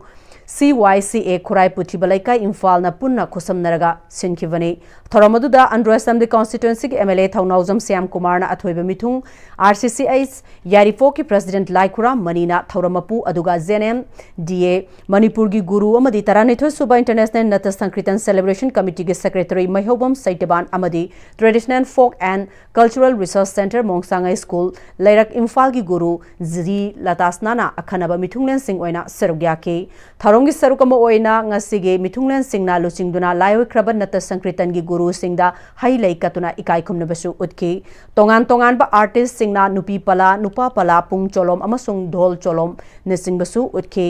C Y C A ꯈꯨꯔꯥꯏ ꯄꯨꯊꯤꯕ ꯂꯩꯀꯥꯏ ꯏꯝꯐꯥꯜꯅ ꯄꯨꯟꯅ ꯈꯨꯠꯁꯝꯅꯔꯒ ꯁꯤꯟꯈꯤꯕꯅꯤ꯫ ꯊꯧꯔꯝ ꯑꯗꯨꯗ ꯑꯟꯗ꯭ꯔꯣ ꯑꯦꯁꯦꯝꯕ꯭ꯂꯤ ꯀꯣꯟꯁꯇꯤꯇ꯭ꯋꯦꯟꯁꯤꯒꯤ M L A Thounaojam Shyam ꯀꯨꯃꯥꯔꯅ ꯑꯊꯣꯏꯕ ꯃꯤꯊꯨꯡ, R C C H ꯌꯥꯏꯔꯤꯄꯣꯛꯀꯤ President ꯂꯥꯏꯈꯨꯔꯥꯝ ꯃꯅꯤꯅ ꯊꯧꯔꯝ ꯃꯄꯨ, ꯑꯗꯨꯒ J N M D A ꯃꯅꯤꯄꯨꯔꯒꯤ ꯒꯨꯔꯨ ꯑꯃꯗꯤ ꯇꯔꯥꯅꯤꯊꯣꯏ ꯁꯨꯕ International ꯅꯠꯇ ꯁꯪꯀ꯭ꯔꯤꯇꯟ Celebration Committeeꯒꯤ Secretary ꯃꯩꯍꯧꯕꯝ ꯁꯩꯇꯕꯥꯟ ꯑꯃꯗꯤ Traditional Folk and Cultural Research Centre Mongsangei school Leirak ꯏꯝꯐꯥꯜꯒꯤ ꯒꯨꯔꯨ ꯖꯤ ꯂꯇꯥꯁꯅꯥꯅ ꯑꯈꯟꯅꯕ ꯃꯤꯊꯨꯡꯂꯦꯟꯁꯤꯡ ꯑꯣꯏꯅ ꯁꯔꯨꯛ ꯌꯥꯈꯤ꯫ ꯊꯧꯔꯝꯒꯤ ꯁꯔꯨꯛ ꯑꯃ ꯑꯣꯏꯅ ꯉꯁꯤꯒꯤ ꯃꯤꯊꯨꯡꯂꯦꯟꯁꯤꯡꯅ ꯂꯨꯆꯤꯡꯗꯨꯅ ꯂꯥꯏꯑꯣꯏꯈ꯭ꯔꯕ ꯅꯠꯇ ꯁꯪꯀ꯭ꯔꯤꯇꯟꯒꯤ ꯒꯨꯔꯨꯁꯤꯡꯗ ꯍꯩ ꯂꯩ ꯀꯠꯇꯨꯅ ꯏꯀꯥꯏ ꯈꯨꯝꯅꯕꯁꯨ ꯎꯠꯈꯤ꯫ ꯇꯣꯉꯥꯟ ꯇꯣꯉꯥꯟꯕ artistꯁꯤꯡꯅ ꯅꯨꯄꯤ ꯄꯂꯥ, ꯅꯨꯄꯥ ꯄꯂꯥ, ꯄꯨꯡ ꯆꯣꯂꯣꯝ ꯑꯃꯁꯨꯡ ꯙꯣꯜ ꯆꯣꯂꯣꯝꯅꯆꯤꯡꯕꯁꯨ ꯎꯠꯈꯤ꯫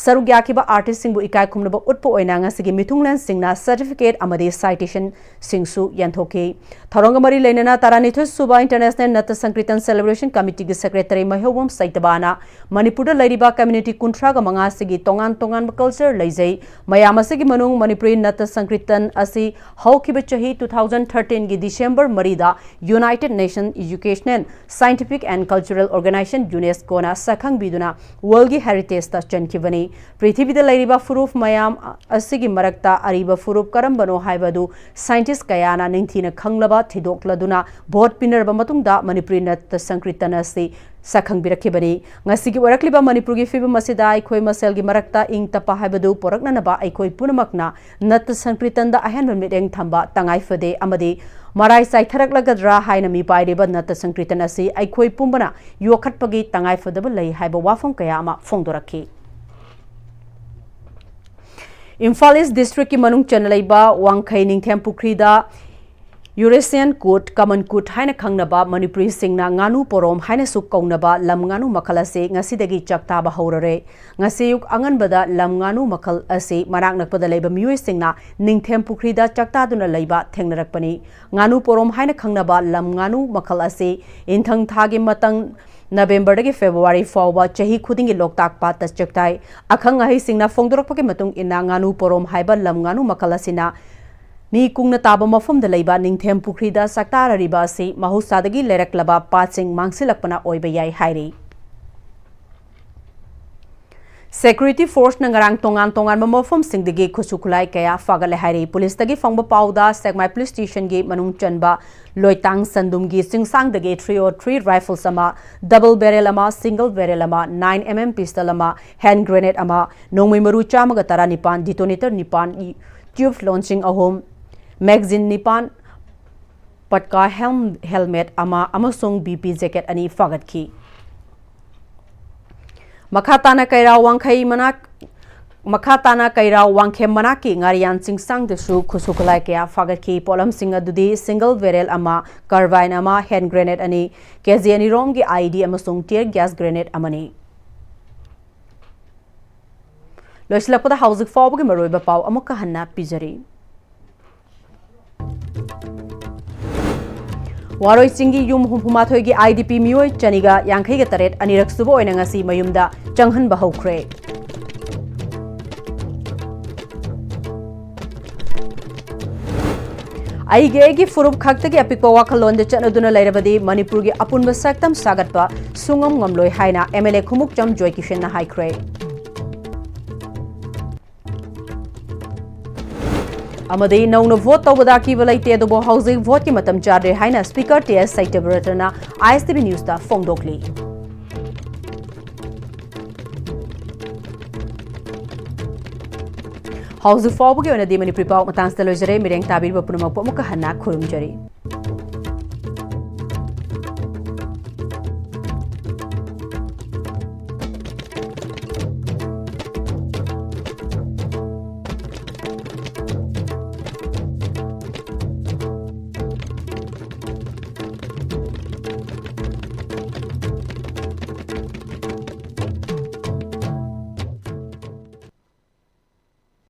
ꯁꯔꯨꯛ ꯌꯥꯈꯤꯕ artistꯁꯤꯡꯕꯨ ꯏꯀꯥꯏ ꯈꯨꯝꯅꯕ ꯎꯠꯄ ꯑꯣꯏꯅ ꯉꯁꯤꯒꯤ ꯃꯤꯊꯨꯡꯂꯦꯟꯁꯤꯡꯅ certificate ꯑꯃꯗꯤ citationꯁꯤꯡꯁꯨ ꯌꯦꯟꯊꯣꯛꯈꯤ꯫ ꯊꯧꯔꯝꯒ ꯃꯔꯤ ꯂꯩꯅꯅ ꯇꯔꯥꯅꯤꯊꯣꯏ ꯁꯨꯕ International ꯅꯠꯇ ꯁꯪꯀ꯭ꯔꯤꯇꯟ Celebration Committeeꯒꯤ Secretary ꯃꯩꯍꯧꯕꯝ ꯁꯩꯇꯕꯥꯅ ꯃꯅꯤꯄꯨꯔꯗ ꯂꯩꯔꯤꯕ community ꯀꯨꯟꯊ꯭ꯔꯥꯒ ꯃꯉꯥꯁꯤꯒꯤ ꯇꯣꯉꯥꯟ ꯇꯣꯉꯥꯟꯕ culture ꯂꯩꯖꯩ꯫ ꯃꯌꯥꯝ ꯑꯁꯤꯒꯤ ꯃꯅꯨꯡ ꯃꯅꯤꯄꯨꯔꯤ ꯅꯠꯇ ꯁꯪꯀ꯭ꯔꯤꯇꯟ ꯑꯁꯤ ꯍꯧꯈꯤꯕ ꯆꯍꯤ two thousand thirteenꯒꯤ December ꯃꯔꯤꯗ United Nation Educational, Scientific and Cultural Organization UNESCOꯅ ꯁꯛꯈꯪꯕꯤꯗꯨꯅ Worldꯒꯤ Heritageꯇ ꯆꯟꯈꯤꯕꯅꯤ꯫ ꯄ꯭ꯔꯤꯊꯤꯕꯤꯗ ꯂꯩꯔꯤꯕ ꯐꯨꯔꯨꯞ ꯃꯌꯥꯝ ꯑꯁꯤꯒꯤ ꯃꯔꯛꯇ ꯑꯔꯤꯕ ꯐꯨꯔꯨꯞ ꯀꯔꯝꯕꯅꯣ ꯍꯥꯏꯕꯗꯨ scientist ꯀꯌꯥꯅ ꯅꯤꯡꯊꯤꯅ ꯈꯪꯂꯕ ꯊꯤꯗꯣꯛꯂꯗꯨꯅ vote ꯄꯤꯅꯔꯕ ꯃꯇꯨꯡꯗ ꯃꯅꯤꯄꯨꯔꯤ ꯅꯠꯇ ꯁꯪꯀ꯭ꯔꯤꯇꯟ ꯑꯁꯤ ꯁꯛꯈꯪꯕꯤꯔꯛꯈꯤꯕꯅꯤ꯫ ꯉꯁꯤꯒꯤ ꯑꯣꯏꯔꯛꯂꯤꯕ ꯃꯅꯤꯄꯨꯔꯒꯤ ꯐꯤꯕꯝ ꯑꯁꯤꯗ ꯑꯩꯈꯣꯏ ꯃꯁꯦꯜꯒꯤ ꯃꯔꯛꯇ ꯏꯪ ꯇꯞꯄ ꯍꯥꯏꯕꯗꯨ ꯄꯣꯔꯛꯅꯅꯕ ꯑꯩꯈꯣꯏ ꯄꯨꯝꯅꯃꯛꯅ ꯅꯠꯇ ꯁꯪꯀ꯭ꯔꯤꯇꯟꯗ ꯑꯍꯦꯟꯕ ꯃꯤꯠꯌꯦꯡ ꯊꯝꯕ ꯇꯉꯥꯏ ꯐꯗꯦ ꯑꯃꯗꯤ ꯃꯔꯥꯏ ꯆꯥꯏꯊꯔꯛꯂꯒꯗ꯭ꯔꯥ ꯍꯥꯏꯅ ꯃꯤꯄꯥꯏꯔꯤꯕ ꯅꯠꯇ ꯁꯪꯀ꯭ꯔꯤꯇꯟ ꯑꯁꯤ ꯑꯩꯈꯣꯏ ꯄꯨꯝꯕꯅ ꯌꯣꯛꯈꯠꯄꯒꯤ ꯇꯉꯥꯏ ꯐꯗꯕ ꯂꯩ ꯍꯥꯏꯕ ꯋꯥꯐꯝ ꯀꯌꯥ ꯑꯃ ꯐꯣꯡꯗꯣꯔꯛꯈꯤ꯫ ꯏꯝꯐꯥꯜ East Districtꯀꯤ ꯃꯅꯨꯡ ꯆꯟꯅ ꯂꯩꯕ ꯋꯥꯡꯈꯩ ꯅꯤꯡꯊꯦꯝ ꯄꯨꯈ꯭ꯔꯤꯗ Eurasian Cod, Common Cod ꯍꯥꯏꯅ ꯈꯪꯅꯕ ꯃꯅꯤꯄꯨꯔꯤꯁꯤꯡꯅ ꯉꯥꯅꯨ ꯄꯣꯔꯣꯝ ꯍꯥꯏꯅꯁꯨ ꯀꯧꯅꯕ ꯂꯝ ꯉꯥꯅꯨ ꯃꯈꯜ ꯑꯁꯤ ꯉꯁꯤꯗꯒꯤ ꯆꯥꯛꯇꯥꯕ ꯍꯧꯔꯔꯦ꯫ ꯉꯁꯤ ꯑꯌꯨꯛ ꯑꯉꯟꯕꯗ ꯂꯝ ꯉꯥꯅꯨ ꯃꯈꯜ ꯑꯁꯤ ꯃꯅꯥꯛ ꯅꯛꯄꯗ ꯂꯩꯕ ꯃꯤꯑꯣꯏꯁꯤꯡꯅ ꯅꯤꯡꯊꯦꯝ ꯄꯨꯈ꯭ꯔꯤꯗ ꯆꯥꯛꯇꯥꯗꯨꯅ ꯂꯩꯕ ꯊꯦꯡꯅꯔꯛꯄꯅꯤ꯫ ꯉꯥꯅꯨ ꯄꯣꯔꯣꯝ ꯍꯥꯏꯅ ꯈꯪꯅꯕ ꯂꯝ ꯉꯥꯅꯨ ꯃꯈꯜ ꯑꯁꯤ ꯏꯪꯊꯝ ꯊꯥꯒꯤ ꯃꯇꯝ Novemberꯗꯒꯤ February ꯐꯥꯎꯕ ꯆꯍꯤ ꯈꯨꯗꯤꯡꯒꯤ ꯂꯣꯛꯇꯥꯛ ꯄꯥꯠꯇ ꯆꯥꯛꯇꯥꯏ꯫ ꯑꯈꯪ ꯑꯍꯩꯁꯤꯡꯅ ꯐꯣꯡꯗꯣꯔꯛꯄꯒꯤ ꯃꯇꯨꯡ ꯏꯟꯅ, ꯉꯥꯅꯨ ꯄꯣꯔꯣꯝ ꯍꯥꯏꯕ ꯂꯝ ꯉꯥꯅꯨ ꯃꯈꯜ ꯑꯁꯤꯅ ꯃꯤ ꯀꯨꯡꯅ ꯇꯥꯕ ꯃꯐꯝꯗ ꯂꯩꯕ ꯅꯤꯡꯊꯦꯝ ꯄꯨꯈ꯭ꯔꯤꯗ ꯆꯥꯛꯇꯥꯔꯔꯤꯕ ꯑꯁꯤ ꯃꯍꯧꯁꯥꯗꯒꯤ ꯂꯩꯔꯛꯂꯕ ꯄꯥꯠꯁꯤꯡ ꯃꯥꯡꯁꯤꯜꯂꯛꯄꯅ ꯑꯣꯏꯕ ꯌꯥꯏ ꯍꯥꯏꯔꯤ꯫ Security forceꯅ ꯉꯔꯥꯡ ꯇꯣꯉꯥꯟ ꯇꯣꯉꯥꯟꯕ ꯃꯐꯝꯁꯤꯡꯗꯒꯤ ꯈꯨꯠꯁꯨ ꯈꯨꯠꯂꯥꯏ ꯀꯌꯥ ꯐꯥꯒꯠꯂꯦ ꯍꯥꯏꯔꯤ꯫ ꯄꯨꯂꯤꯁꯇꯒꯤ ꯐꯪꯕ ꯄꯥꯎꯗ ꯁꯦꯛꯃꯥꯏ ꯄꯨꯂꯤꯁ ꯁ꯭ꯇꯦꯁꯟꯒꯤ ꯃꯅꯨꯡ ꯆꯟꯕ ꯂꯣꯏꯇꯥꯡ ꯁꯟꯗꯨꯝꯒꯤ ꯆꯤꯡꯁꯥꯡꯗꯒꯤ three oh three rifles ꯑꯃ, double barrel ꯑꯃ, single barrel ꯑꯃ, nine M M pistol ꯑꯃ, hand grenade ꯑꯃ, ꯅꯣꯡꯃꯩ ꯃꯔꯨ ꯆꯥꯝꯃꯒ ꯇꯔꯥꯅꯤꯄꯥꯟ, detonator ꯅꯤꯄꯥꯟ, tube launching ꯑꯍꯨꯝ, magazine ꯅꯤꯄꯥꯟ, ꯄꯠꯀꯥ ꯍꯦꯜꯝ-, helmet ꯑꯃ ꯑꯃꯁꯨꯡ B P jacket ꯑꯅꯤ ꯐꯥꯒꯠꯈꯤ꯫ ꯃꯈꯥ ꯇꯥꯅ ꯀꯩꯔꯥꯎ ꯋꯥꯡꯈꯩ ꯃꯅꯥꯛ, ꯃꯈꯥ ꯇꯥꯅ ꯀꯩꯔꯥꯎ ꯋꯥꯡꯈꯦꯝ ꯃꯅꯥꯛꯀꯤ ꯉꯥꯔꯤꯌꯥꯟ ꯆꯤꯡꯁꯥꯡꯗꯁꯨ ꯈꯨꯠꯁꯨ ꯈꯨꯠꯂꯥꯏ ꯀꯌꯥ ꯐꯥꯒꯠꯈꯤ꯫ ꯄꯣꯠꯂꯝꯁꯤꯡ ꯑꯗꯨꯗꯤ single barrel ꯑꯃ, carbine ꯑꯃ, hand grenade ꯑꯅꯤ, K G ꯑꯅꯤꯔꯣꯝꯒꯤ I E D ꯑꯃꯁꯨꯡ tear gas grenade ꯑꯃꯅꯤ꯫ ꯂꯣꯏꯁꯤꯜꯂꯛꯄꯗ ꯍꯧꯖꯤꯛ ꯐꯥꯎꯕꯒꯤ ꯃꯔꯨꯑꯣꯏꯕ ꯄꯥꯎ ꯑꯃꯨꯛꯀ ꯍꯟꯅ ꯄꯤꯖꯔꯤ꯫ ꯋꯥꯔꯣꯏ ꯆꯤꯡꯒꯤ ꯌꯨꯝ ꯍꯨꯝꯐꯨ ꯃꯥꯊꯣꯏꯒꯤ I D P ꯃꯤꯑꯣꯏ ꯆꯅꯤꯒ ꯌꯥꯡꯈꯩꯒ ꯇꯔꯦꯠ ꯑꯅꯤꯔꯛ ꯁꯨꯕ ꯑꯣꯏꯅ ꯉꯁꯤ ꯃꯌꯨꯝꯗ ꯆꯪꯍꯟꯕ ꯍꯧꯈ꯭ꯔꯦ꯫ ꯑꯩꯒꯤ ꯑꯩꯒꯤ ꯐꯨꯔꯨꯞ ꯈꯛꯇꯒꯤ ꯑꯄꯤꯛꯄ ꯋꯥꯈꯜꯂꯣꯟꯗ ꯆꯠꯅꯗꯨꯅ ꯂꯩꯔꯕꯗꯤ ꯃꯅꯤꯄꯨꯔꯒꯤ ꯑꯄꯨꯟꯕ ꯁꯛꯇꯝ ꯁꯥꯒꯠꯄ ꯁꯨꯡꯉꯝ ꯉꯝꯂꯣꯏ ꯍꯥꯏꯅ M L A ꯈꯨꯃꯨꯛꯆꯝ ꯖꯣꯏꯀꯤꯁꯟꯅ ꯍꯥꯏꯈ꯭ꯔꯦ꯫ ꯑꯃꯗꯤ ꯅꯧꯅ ꯚꯣꯠ ꯇꯧꯕꯗ ꯑꯀꯤꯕ ꯂꯩꯇꯦ, ꯑꯗꯨꯕꯨ ꯍꯧꯖꯤꯛ ꯚꯣꯠꯀꯤ ꯃꯇꯝ ꯆꯥꯗ꯭ꯔꯦ ꯍꯥꯏꯅ Speaker T S ꯁꯇ꯭ꯌꯕ꯭ꯔꯇꯅ I S T V Newsꯇ ꯐꯣꯡꯗꯣꯛꯂꯤ꯫ ꯍꯧꯖꯤꯛ ꯐꯥꯎꯕꯒꯤ ꯑꯣꯏꯅꯗꯤ ꯃꯅꯤꯄꯨꯔꯤ ꯄꯥꯎ ꯃꯇꯥꯡꯁꯤꯗ ꯂꯣꯏꯖꯔꯦ꯫ ꯃꯤꯠꯌꯦꯡ ꯇꯥꯕꯤꯔꯤꯕ ꯄꯨꯝꯅꯃꯛꯄꯨ ꯑꯃꯨꯛꯀ ꯍꯟꯅ ꯈꯨꯔꯨꯝꯖꯔꯤ꯫